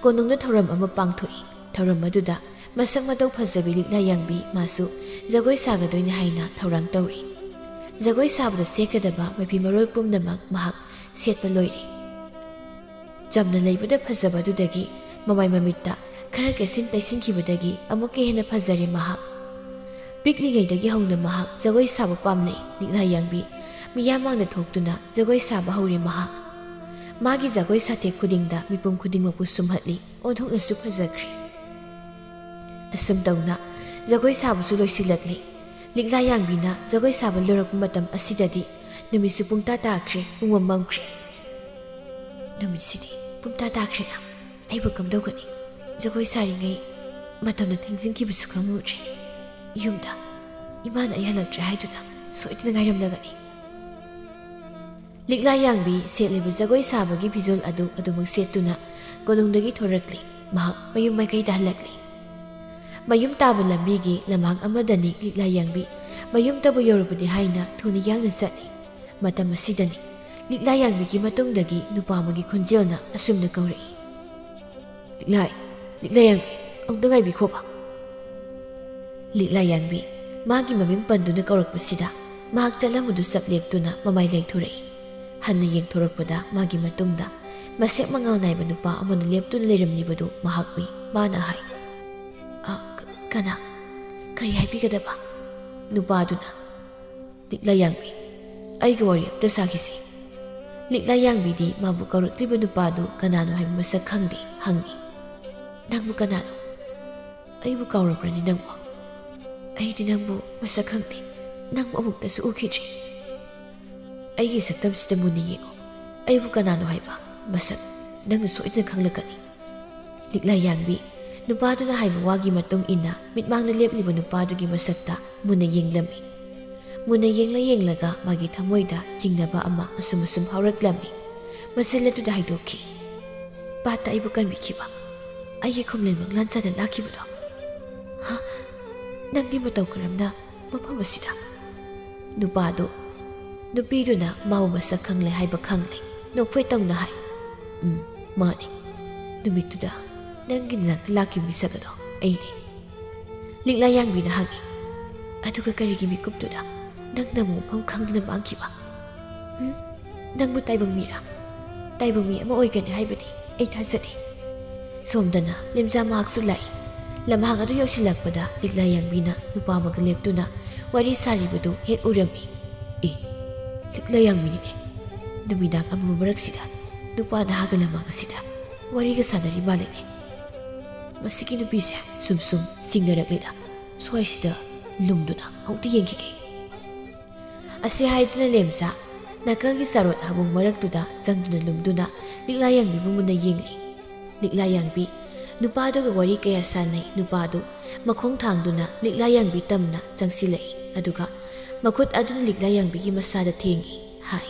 ꯀꯣꯅꯨꯡꯗ ꯊꯧꯔꯝ ꯑꯃ ꯄꯥꯡꯊꯣꯛꯏ꯫ ꯊꯧꯔꯝ ꯑꯗꯨꯗ ꯃꯁꯛ ꯃꯇꯧ ꯐꯖꯕꯤ ꯂꯤꯛꯂꯥ ꯌꯥꯡꯕꯤ ꯃꯥꯁꯨ ꯖꯒꯣꯏ ꯁꯥꯒꯗꯣꯏꯅꯤ ꯍꯥꯏꯅ ꯊꯧꯔꯥꯡ ꯇꯧꯔꯤ꯫ ꯖꯒꯣꯏ ꯁꯥꯕꯗ ꯁꯦꯠꯀꯗꯕ ꯃꯐꯤ ꯃꯔꯣꯜ ꯄꯨꯝꯅꯃꯛ ꯃꯍꯥꯛ ꯁꯦꯠꯄ ꯂꯣꯏꯔꯦ꯫ ꯆꯝꯅ ꯂꯩꯕꯗ ꯐꯖꯕ ꯑꯗꯨꯗꯒꯤ ꯃꯃꯥꯏ ꯃꯃꯤꯠꯇ ꯈꯔ ꯀꯦꯁꯤꯟ ꯇꯩꯁꯤꯟꯈꯤꯕꯗꯒꯤ ꯑꯃꯨꯛꯀ ꯍꯦꯟꯅ ꯐꯖꯔꯦ ꯃꯍꯥꯛ꯫ ꯄꯤꯛꯂꯤꯉꯩꯗꯒꯤ ꯍꯧꯅ ꯃꯍꯥꯛ ꯖꯒꯣꯏ ꯁꯥꯕ ꯄꯥꯝꯂꯦ ꯂꯤꯛꯂꯥ ꯌꯥꯡꯕꯤ꯫ ꯃꯤꯌꯥꯝ ꯃꯥꯡꯗ ꯊꯣꯛꯇꯨꯅ ꯖꯒꯣꯏ ꯁꯥꯕ ꯍꯧꯔꯦ ꯃꯍꯥꯛ꯫ ꯃꯥꯒꯤ ꯖꯒꯣꯏ ꯁꯥꯊꯦꯛ ꯈꯨꯗꯤꯡꯗ ꯃꯤꯄꯨꯝ ꯈꯨꯗꯤꯡꯃꯛꯄꯨ ꯁꯨꯝꯍꯠꯂꯤ꯫ ꯑꯣꯟꯊꯣꯛꯅꯁꯨ ꯐꯖꯈ꯭ꯔꯦ꯫ ꯑꯁꯨꯝ ꯇꯧꯅ ꯖꯒꯣꯏ ꯁꯥꯕꯁꯨ ꯂꯣꯏꯁꯤꯜꯂꯛꯂꯤ꯫ ꯂꯤꯛꯂꯥ ꯌꯥꯡꯕꯤꯅ ꯖꯒꯣꯏ ꯁꯥꯕ ꯂꯣꯏꯔꯛꯄ ꯃꯇꯝ ꯑꯁꯤꯗꯗꯤ ꯅꯨꯃꯤꯠꯁꯨ ꯄꯨꯡꯇꯥ ꯇꯥꯈ꯭ꯔꯦ, ꯄꯨꯡꯃꯝ ꯃꯝꯈ꯭ꯔꯦ꯫ ꯅꯨꯃꯤꯠꯁꯤꯗꯤ ꯄꯨꯡꯇꯥ ꯇꯥꯈ꯭ꯔꯦꯅ꯫ ꯑꯩꯕꯨ ꯀꯝꯗꯧꯒꯅꯤ? ꯖꯒꯣꯏ ꯁꯥꯔꯤꯉꯩ ꯃꯇꯝꯅ ꯊꯦꯡꯖꯤꯟꯈꯤꯕꯁꯨ ꯈꯪꯍꯧꯗ꯭ꯔꯦ꯫ ꯌꯨꯝꯗ ꯏꯃꯥꯅ ꯑꯩ ꯍꯜꯂꯛꯇ꯭ꯔꯦ ꯍꯥꯏꯗꯨꯅ ꯁꯣꯏꯗꯅ ꯉꯥꯏꯔꯝꯂꯒꯅꯤ꯫ ꯂꯤꯛꯂꯥ ꯌꯥꯡꯕꯤ ꯁꯦꯠꯂꯤꯕ ꯖꯒꯣꯏ ꯁꯥꯕꯒꯤ ꯐꯤꯖꯣꯜ ꯑꯗꯨ ꯑꯗꯨꯃꯛ ꯁꯦꯠꯇꯨꯅ ꯀꯣꯅꯨꯡꯗꯒꯤ ꯊꯣꯔꯛꯂꯤ꯫ ꯃꯍꯥꯛ ꯃꯌꯨꯝ ꯃꯥꯏꯀꯩꯗ ꯍꯜꯂꯛꯂꯤ꯫ ꯃꯌꯨꯝ ꯇꯥꯕ ꯂꯝꯕꯤꯒꯤ ꯂꯝꯍꯥꯡ ꯑꯃꯗꯅꯤ ꯂꯤꯛꯂꯥ ꯌꯥꯡꯕꯤ꯫ ꯃꯌꯨꯝꯇꯕꯨ ꯌꯧꯔꯕꯗꯤ ꯍꯥꯏꯅ ꯊꯨꯅ ꯌꯥꯡꯅ ꯆꯠꯂꯤ꯫ ꯃꯇꯝ ꯑꯁꯤꯗꯅꯤ ꯂꯤꯛꯂꯥ ꯌꯥꯡꯕꯤꯒꯤ ꯃꯇꯨꯡꯗꯒꯤ ꯅꯨꯄꯥ ꯑꯃꯒꯤ ꯈꯣꯟꯖꯦꯜꯅ ꯑꯁꯨꯝꯅ ꯀꯧꯔꯛꯏ, "ꯂꯤꯛꯂꯥꯏ, ꯂꯤꯛꯂꯥ ꯌꯥꯡꯕꯤ, ꯑꯃꯨꯛꯇ ꯉꯥꯏꯕꯤꯈꯣꯕ꯫" ꯂꯤꯛꯂꯥ ꯌꯥꯡꯕꯤ ꯃꯥꯒꯤ ꯃꯃꯤꯡ ꯄꯟꯗꯨꯅ ꯀꯧꯔꯛꯄꯁꯤꯗ ꯃꯍꯥꯛ ꯆꯠꯂꯝꯕꯗꯨ ꯆꯞ ꯂꯦꯞꯇꯨꯅ ꯃꯃꯥꯏ ꯂꯦꯡꯊꯣꯔꯛꯏ꯫ ꯍꯟꯅ ꯌꯦꯡꯊꯣꯔꯛꯄꯗ ꯃꯥꯒꯤ ꯃꯇꯨꯡꯗ ꯃꯁꯦꯛ ꯃꯉꯥꯜ ꯅꯥꯏꯕ ꯅꯨꯄꯥ ꯑꯃꯅ ꯂꯦꯞꯇꯨꯅ ꯂꯩꯔꯝꯂꯤꯕꯗꯨ ꯃꯍꯥꯛ ꯎꯏ꯫ ꯃꯥꯅ ꯍꯥꯏ, "ꯑ, ꯀ-, ꯀꯅꯥ? ꯀꯔꯤ ꯍꯥꯏꯕꯤꯒꯗꯕ?" ꯅꯨꯄꯥꯗꯨꯅ, "ꯂꯤꯛꯂꯥ ꯌꯥꯡꯕꯤ, ꯑꯩꯒ ꯋꯥꯔꯤ ꯑꯝꯇ ꯁꯥꯈꯤꯁꯤ꯫" ꯂꯤꯛꯂꯥ ꯌꯥꯡꯕꯤꯗꯤ ꯃꯥꯕꯨ ꯀꯧꯔꯛꯂꯤꯕ ꯅꯨꯄꯥꯗꯨ ꯀꯅꯥꯅꯣ ꯍꯥꯏꯕ ꯃꯁꯛ ꯈꯪꯗꯦ, ꯍꯪꯉꯤ, "ꯅꯪꯕꯨ ꯀꯅꯥꯅꯣ? ꯑꯩꯕꯨ ꯀꯥꯎꯔꯕ꯭ꯔꯅꯤ ꯅꯪꯕꯨ? ꯑꯩꯗꯤ ꯅꯪꯕꯨ ꯃꯁꯛ ꯈꯪꯗꯦ, ꯅꯪꯕꯨ ꯑꯃꯨꯛꯇꯁꯨ ꯎꯈꯤꯗ꯭ꯔꯤ꯫ ꯑꯩꯒꯤ ꯁꯛꯇꯝꯁꯤꯗ ꯃꯨꯟꯅ ꯌꯦꯡꯉꯨ, ꯑꯩꯕꯨ ꯀꯅꯥꯅꯣ ꯍꯥꯏꯕ ꯃꯁꯛ ꯅꯪꯅ ꯁꯣꯏꯗꯅ ꯈꯪꯂꯛꯀꯅꯤ꯫" ꯂꯤꯛꯂꯥ ꯌꯥꯡꯕꯤ, ꯅꯨꯄꯥꯗꯨꯅ ꯍꯥꯏꯕ ꯋꯥꯒꯤ ꯃꯇꯨꯡ ꯏꯟꯅ ꯃꯤꯠꯃꯥꯡꯗ ꯂꯦꯞꯂꯤꯕ ꯅꯨꯄꯥꯗꯨꯒꯤ ꯃꯁꯛꯇ ꯃꯨꯟꯅ ꯌꯦꯡꯂꯝꯃꯤ꯫ ꯃꯨꯟꯅ ꯌꯦꯡꯂ ꯌꯦꯡꯂꯒ ꯃꯥꯒꯤ ꯊꯃꯣꯏꯗ ꯆꯤꯡꯅꯕ ꯑꯃ ꯑꯁꯨꯝ ꯑꯁꯨꯝ ꯍꯧꯔꯛꯂꯝꯃꯤ꯫ ꯃꯆꯤꯜ ꯑꯗꯨꯗ ꯍꯥꯏꯗꯣꯛꯈꯤ, "ꯄꯥꯠꯇ ꯑꯩꯕꯨ ꯀꯟꯕꯤꯈꯤꯕ, ꯑꯩꯒꯤ ꯈꯨꯝꯂꯦꯟ ꯃꯪꯂꯥꯟ ꯆꯥꯗ ꯂꯥꯛꯈꯤꯕꯗꯣ꯫ ꯍꯥ? ꯅꯪꯗꯤ ꯃꯇꯧ ꯀꯔꯝꯅ ꯃꯐꯝ ꯑꯁꯤꯗ?" ꯅꯨꯄꯥꯗꯨ, ꯅꯨꯄꯤꯗꯨꯅ ꯃꯥꯕꯨ ꯃꯁꯛ ꯈꯪꯂꯦ ꯍꯥꯏꯕ ꯈꯪꯂꯦ, ꯅꯣꯛꯐꯦꯠ ꯇꯧꯅ ꯍꯥꯏ, "ꯎꯝ, ꯃꯥꯅꯤ꯫ ꯅꯨꯃꯤꯠꯇꯨꯗ ꯅꯪꯒꯤ ꯅꯅꯥꯛꯇ ꯂꯥꯛꯈꯤꯕ ꯃꯤꯁꯛ ꯑꯗꯣ ꯑꯩꯅꯤ꯫" ꯂꯤꯛꯂꯥ ꯌꯥꯡꯕꯤꯅ ꯍꯪꯉꯤ, "ꯑꯗꯨꯒ ꯀꯔꯤꯒꯤ ꯃꯤꯀꯨꯞꯇꯨꯗ ꯅꯪꯅ ꯑꯃꯨꯛ ꯃꯐꯝ ꯈꯪꯗꯅ ꯃꯥꯡꯈꯤꯕ? ꯎꯝ? ꯅꯪꯕꯨ ꯇꯥꯏꯕꯪ ꯃꯤꯔꯥ? ꯇꯥꯏꯕꯪ ꯃꯤ ꯑꯃ ꯑꯣꯏꯒꯅꯤ ꯍꯥꯏꯕꯗꯤ ꯑꯩ ꯊꯥꯖꯗꯦ꯫" ꯁꯣꯝꯗꯅ ꯂꯦꯝꯖꯥ ꯃꯍꯥꯛꯁꯨ ꯂꯥꯛꯏ꯫ ꯂꯝꯍꯥꯡ ꯑꯗꯨ ꯌꯧꯁꯤꯜꯂꯛꯄꯗ ꯂꯤꯛꯂꯥ ꯌꯥꯡꯕꯤꯅ ꯅꯨꯄꯥ ꯑꯃꯒ ꯂꯦꯞꯇꯨꯅ ꯋꯥꯔꯤ ꯁꯥꯔꯤꯕꯗꯨ ꯍꯦꯛ ꯎꯔꯝꯃꯤ꯫ "ꯑꯦ, ꯂꯤꯛꯂꯥ ꯌꯥꯡꯕꯤꯅꯤꯅꯦ꯫ ꯅꯨꯃꯤꯗꯥꯡ ꯑꯃꯝꯕ ꯃꯔꯛꯁꯤꯗ ꯅꯨꯄꯥ ꯅꯍꯥꯒ ꯂꯝꯍꯥꯡ ꯑꯁꯤꯗ ꯋꯥꯔꯤꯒ ꯁꯥꯟꯅꯔꯤ ꯃꯥꯜꯂꯦꯅꯦ꯫ ꯃꯁꯤꯒꯤ ꯅꯨꯄꯤꯁꯦ ꯁꯨꯝ ꯁꯨꯝ ꯆꯤꯡꯅꯔꯛꯂꯦꯗ꯫ ꯁ꯭ꯋꯥꯏꯁꯤꯗ ꯂꯨꯝꯗꯨꯅ ꯑꯃꯨꯛꯇ ꯌꯦꯡꯈꯤꯒꯦ꯫" ꯑꯁꯤ ꯍꯥꯏꯗꯨꯅ ꯂꯦꯝꯆꯥ ꯅꯥꯀꯜꯒꯤ ꯆꯥꯔꯣꯠ ꯍꯥꯕꯨꯡ ꯃꯔꯛꯇꯨꯗ ꯆꯪꯗꯨꯅ ꯂꯨꯝꯗꯨꯅ ꯂꯤꯛꯂꯥ ꯌꯥꯡꯕꯤꯕꯨ ꯃꯨꯟꯅ ꯌꯦꯡꯂꯤ꯫ ꯂꯤꯛꯂꯥ ꯌꯥꯡꯕꯤ ꯅꯨꯄꯥꯗꯨꯒ ꯋꯥꯔꯤ ꯀꯌꯥ ꯁꯥꯟꯅꯩ꯫ ꯅꯨꯄꯥꯗꯨ ꯃꯈꯣꯡ ꯊꯥꯡꯗꯨꯅ ꯂꯤꯛꯂꯥ ꯌꯥꯡꯕꯤ ꯇꯝꯅ ꯆꯪꯁꯤꯜꯂꯛꯏ꯫ ꯑꯗꯨꯒ ꯃꯈꯨꯠ ꯑꯗꯨꯅ ꯂꯤꯛꯂꯥ ꯌꯥꯡꯕꯤꯒꯤ ꯃꯁꯥꯗ ꯊꯦꯡꯏ꯫ ꯍꯥꯏ,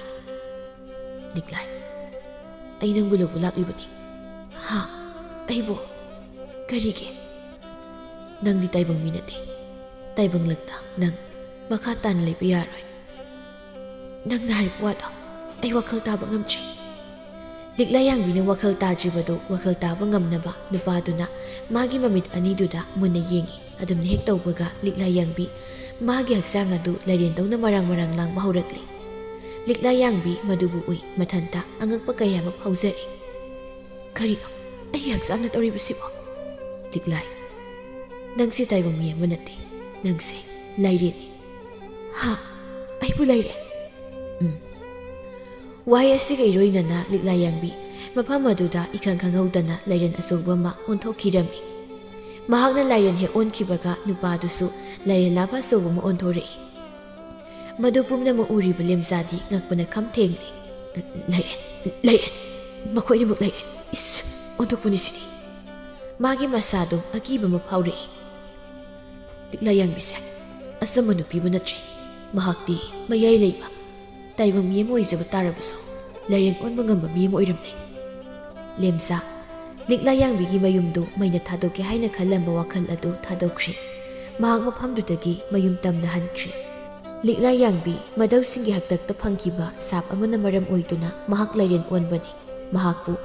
"ꯂꯤꯛꯂꯥꯏ, ꯑꯩ ꯅꯪꯕꯨ ꯂꯧꯕ ꯂꯥꯛꯂꯤꯕꯅꯤ꯫" "ꯍꯥ? ꯑꯩꯕꯨ? ꯀꯔꯤꯒꯤ?" "ꯅꯪꯗꯤ ꯇꯥꯏꯕꯪ ꯃꯤ ꯅꯠꯇꯦ꯫ ꯇꯥꯏꯕꯪ ꯂꯛꯇ ꯅꯪ ꯃꯈꯥ ꯇꯥꯅ ꯂꯩꯕ ꯌꯥꯔꯣꯏ꯫ ꯅꯪꯅ ꯍꯥꯏꯔꯤꯕ ꯋꯥꯗꯣ ꯑꯩ ꯋꯥꯈꯜ ꯇꯥꯕ ꯉꯝꯗ꯭ꯔꯤ꯫" ꯂꯤꯛꯂꯥ ꯌꯥꯡꯕꯤꯅ ꯋꯥꯈꯜ ꯇꯥꯗ꯭ꯔꯤꯕꯗꯨ ꯋꯥꯈꯜ ꯇꯥꯕ ꯉꯝꯅꯕ ꯅꯨꯄꯥꯗꯨꯅ ꯃꯥꯒꯤ ꯃꯃꯤꯠ ꯑꯅꯤꯗꯨꯗ ꯃꯨꯟꯅ ꯌꯦꯡꯏ꯫ ꯑꯗꯨꯝꯅ ꯍꯦꯛ ꯇꯧꯕꯒ ꯂꯤꯛꯂꯥ ꯌꯥꯡꯕꯤ ꯃꯥꯒꯤ ꯍꯛꯆꯥꯡ ꯑꯗꯨ ꯂꯥꯏꯔꯦꯟꯗꯧꯅ ꯃꯔꯥꯡ ꯃꯔꯥꯡ ꯂꯥꯡꯕ ꯍꯧꯔꯛꯂꯤ꯫ ꯂꯤꯛꯂꯥ ꯌꯥꯡꯕꯤ ꯃꯗꯨꯕꯨ ꯎꯏ, ꯃꯊꯟꯇ ꯑꯉꯛꯄ ꯀꯌꯥ ꯑꯃ ꯐꯥꯎꯖꯔꯤ꯫ "ꯀꯔꯤꯅꯣ ꯑꯩꯒꯤ ꯍꯛꯆꯥꯡꯅ ꯇꯧꯔꯤꯕꯁꯤꯕꯣ?" "ꯂꯤꯛꯂꯥꯏ, ꯅꯪꯁꯦ ꯇꯥꯏꯕꯪ ꯃꯤ ꯑꯃ ꯅꯠꯇꯦ, ꯅꯪꯁꯦ ꯂꯥꯏꯔꯦꯟꯅꯤ꯫" "ꯍꯥ? ꯑꯩꯕꯨ ꯂꯥꯏꯔꯦꯟ?" ꯎꯝ꯫ ꯋꯥꯍꯩ ꯑꯁꯤꯒ ꯏꯔꯣꯏꯅꯅ ꯂꯤꯛꯂꯥ ꯌꯥꯡꯕꯤ ꯃꯐꯝ ꯑꯗꯨꯗ ꯏꯈꯪ ꯈꯪꯍꯧꯗꯅ ꯂꯥꯏꯔꯦꯟ ꯑꯆꯧꯕ ꯑꯃ ꯑꯣꯟꯊꯣꯛꯈꯤꯔꯝꯃꯤ꯫ ꯃꯍꯥꯛꯅ ꯂꯥꯏꯔꯦꯟ ꯍꯦꯛ ꯑꯣꯟꯈꯤꯕꯒ ꯅꯨꯄꯥꯗꯨꯁꯨ ꯂꯥꯏꯔꯦꯟ ꯂꯥꯕ ꯑꯆꯧꯕ ꯑꯃ ꯑꯣꯟꯊꯣꯔꯛꯏ꯫ ꯃꯗꯨ ꯄꯨꯝꯅꯃꯛ ꯎꯔꯤꯕ ꯂꯦꯝꯖꯥꯗꯤ ꯉꯛꯄꯅ ꯈꯝ ꯊꯦꯡꯂꯤ꯫ "ꯂꯥꯏꯔꯦꯟ, ꯂꯥꯏꯔꯦꯟ, ꯃꯈꯣꯏꯅꯤꯃꯛ ꯂꯥꯏꯔꯦꯟ꯫ ꯏꯁ, ꯑꯣꯟꯊꯣꯛꯄꯅꯤ ꯁꯤꯗꯤ꯫" ꯃꯥꯒꯤ ꯃꯁꯥꯗꯣ ꯑꯀꯤꯕ ꯑꯃ ꯐꯥꯎꯔꯛꯏ꯫ ꯂꯤꯛꯂꯥ ꯌꯥꯡꯕꯤꯁꯦ ꯑꯆꯝꯕ ꯅꯨꯄꯤ ꯑꯃ ꯅꯠꯇ꯭ꯔꯦ꯫ ꯃꯍꯥꯛꯇꯤ ꯃꯌꯥꯏ ꯂꯩꯕ ꯇꯥꯏꯕꯪ ꯃꯤ ꯑꯃ ꯑꯣꯏꯖꯕ ꯇꯥꯔꯕꯁꯨ, ꯂꯥꯏꯔꯦꯟ ꯑꯣꯟꯕ ꯉꯝꯕ ꯃꯤ ꯑꯃ ꯑꯣꯏꯔꯝꯂꯦ꯫ ꯂꯦꯝꯆꯥ, ꯂꯤꯛꯂꯥ ꯌꯥꯡꯕꯤꯒꯤ ꯃꯌꯨꯝꯗꯨ ꯃꯩꯅ ꯊꯥꯗꯣꯛꯀꯦ ꯍꯥꯏꯅ ꯈꯜꯂꯝꯕ ꯋꯥꯈꯜ ꯑꯗꯨ ꯊꯥꯗꯣꯛꯈ꯭ꯔꯦ꯫ ꯃꯍꯥꯛ ꯃꯐꯝꯗꯨꯗꯒꯤ ꯃꯌꯨꯝ ꯇꯝꯅ ꯍꯟꯈ꯭ꯔꯦ꯫ ꯂꯤꯛꯂꯥ ꯌꯥꯡꯕꯤ ꯃꯙꯧꯁꯤꯡꯒꯤ ꯍꯥꯛꯇꯛꯇ ꯐꯪꯈꯤꯕ ꯁꯥꯞ ꯑꯃꯅ ꯃꯔꯝ ꯑꯣꯏꯗꯨꯅ ꯃꯍꯥꯛ ꯂꯥꯏꯔꯦꯟ ꯑꯣꯟꯕꯅꯤ꯫ ꯃꯍꯥꯛꯄꯨ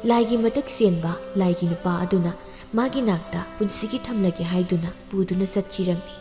ꯂꯥꯏꯒꯤ ꯃꯇꯤꯛ ꯆꯦꯟꯕ ꯂꯥꯏꯒꯤ ꯅꯨꯄꯥ ꯑꯗꯨꯅ ꯃꯥꯒꯤ ꯅꯥꯛꯇ ꯄꯨꯟꯁꯤꯒꯤ ꯊꯝꯂꯒꯦ ꯍꯥꯏꯗꯨꯅ ꯄꯨꯗꯨꯅ ꯆꯠꯈꯤꯔꯝꯃꯤ꯫